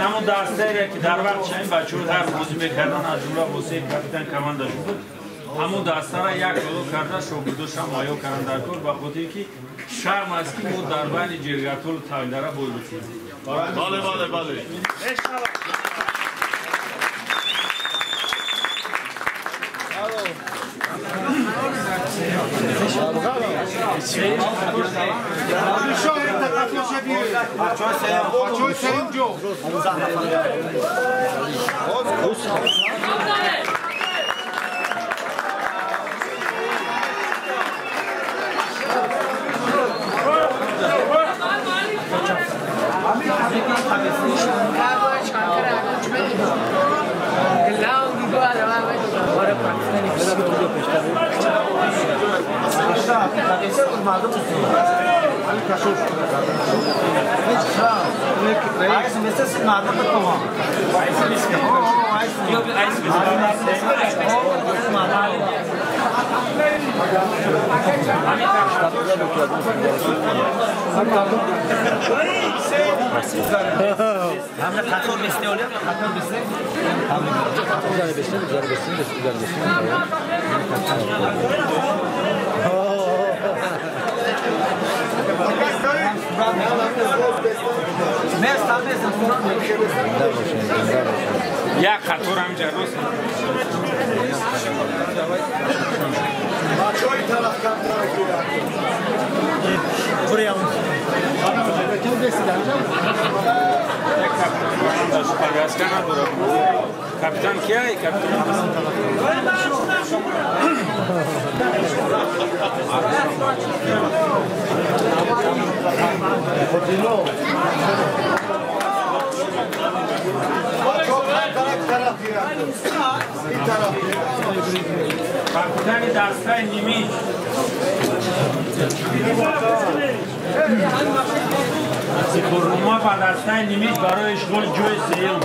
ҳамон дастаере ки дар вақт чанд бачаҳо дар бозӣ мекарданд, аз ҷумла Восеи капитан команда шуд, ҳамон дастара як боло карда шогирдошам муҳайё карданд дар кор, ба хотире ки шарм аст ки мо дар байни ҷиргатолу тавилдара бой битем. Бале, бале, бале. Як қатор ҳамҷа рост. Капитан кия? Капитан. Капитани дастаи нимич. Сипурнума ба дастаи нимич барои ишғоли ҷои сеюм.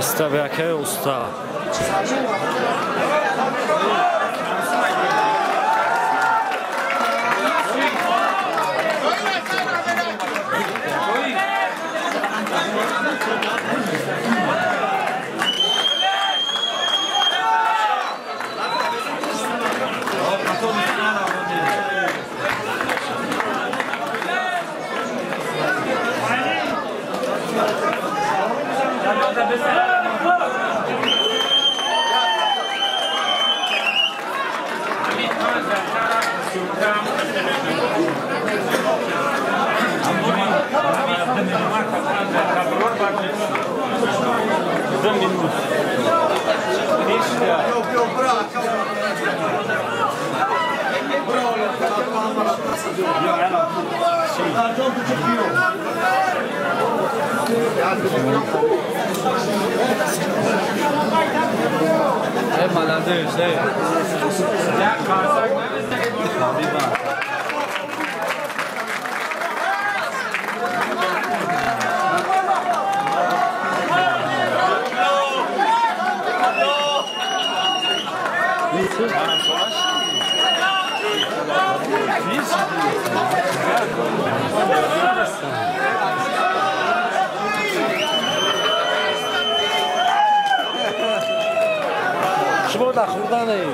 Ставяке уста. Шумо нахӯрданед.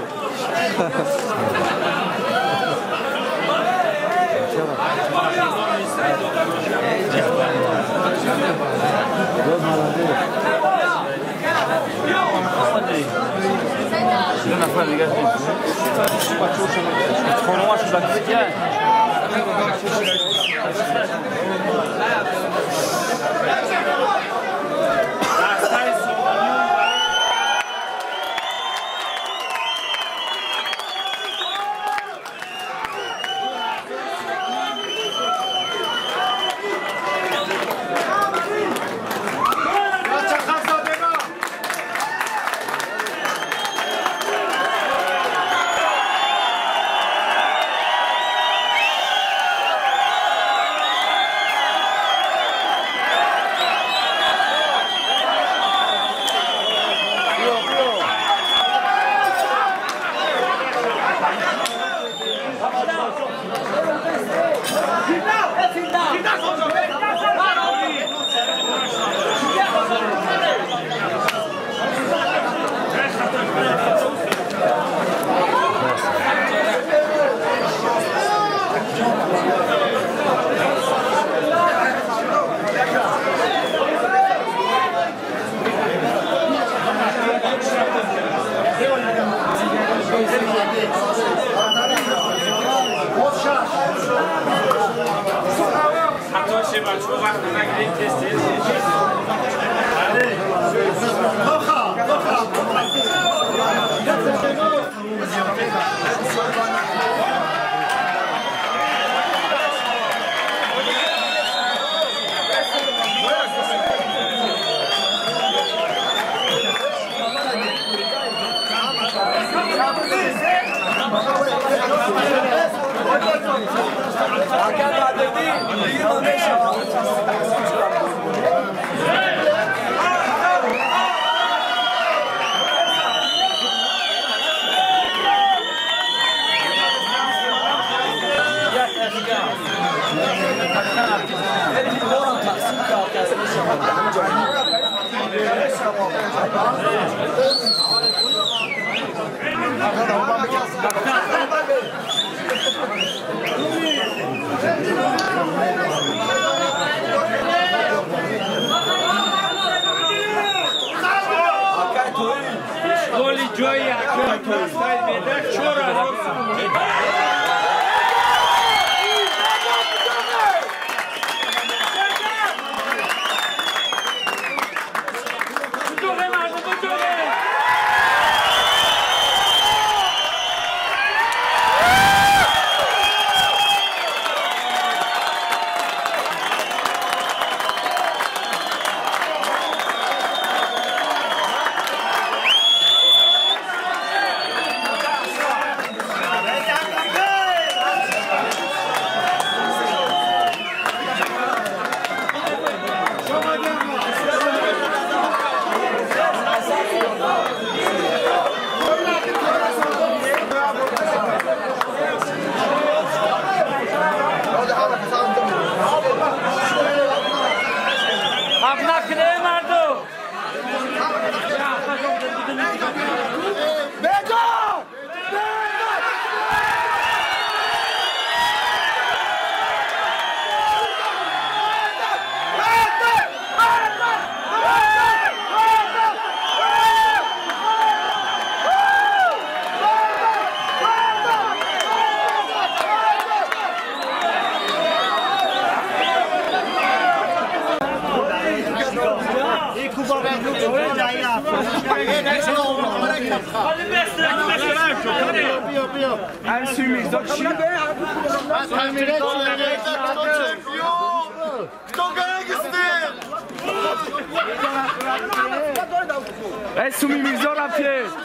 бачаҳо вақт нагиред, тез тез. Голи ҷои якум дастаи Медак 4000 сомонӣ. Суми Мирзо рафте.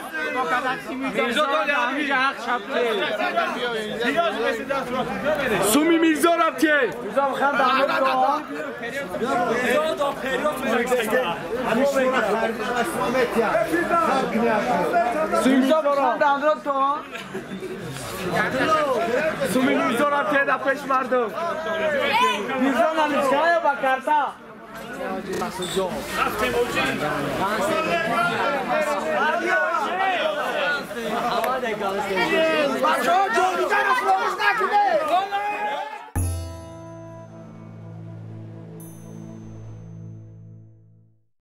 Суми Мирзо рафте да пеш мардум. Мирзо намичкая ба карта. Бачаҳо.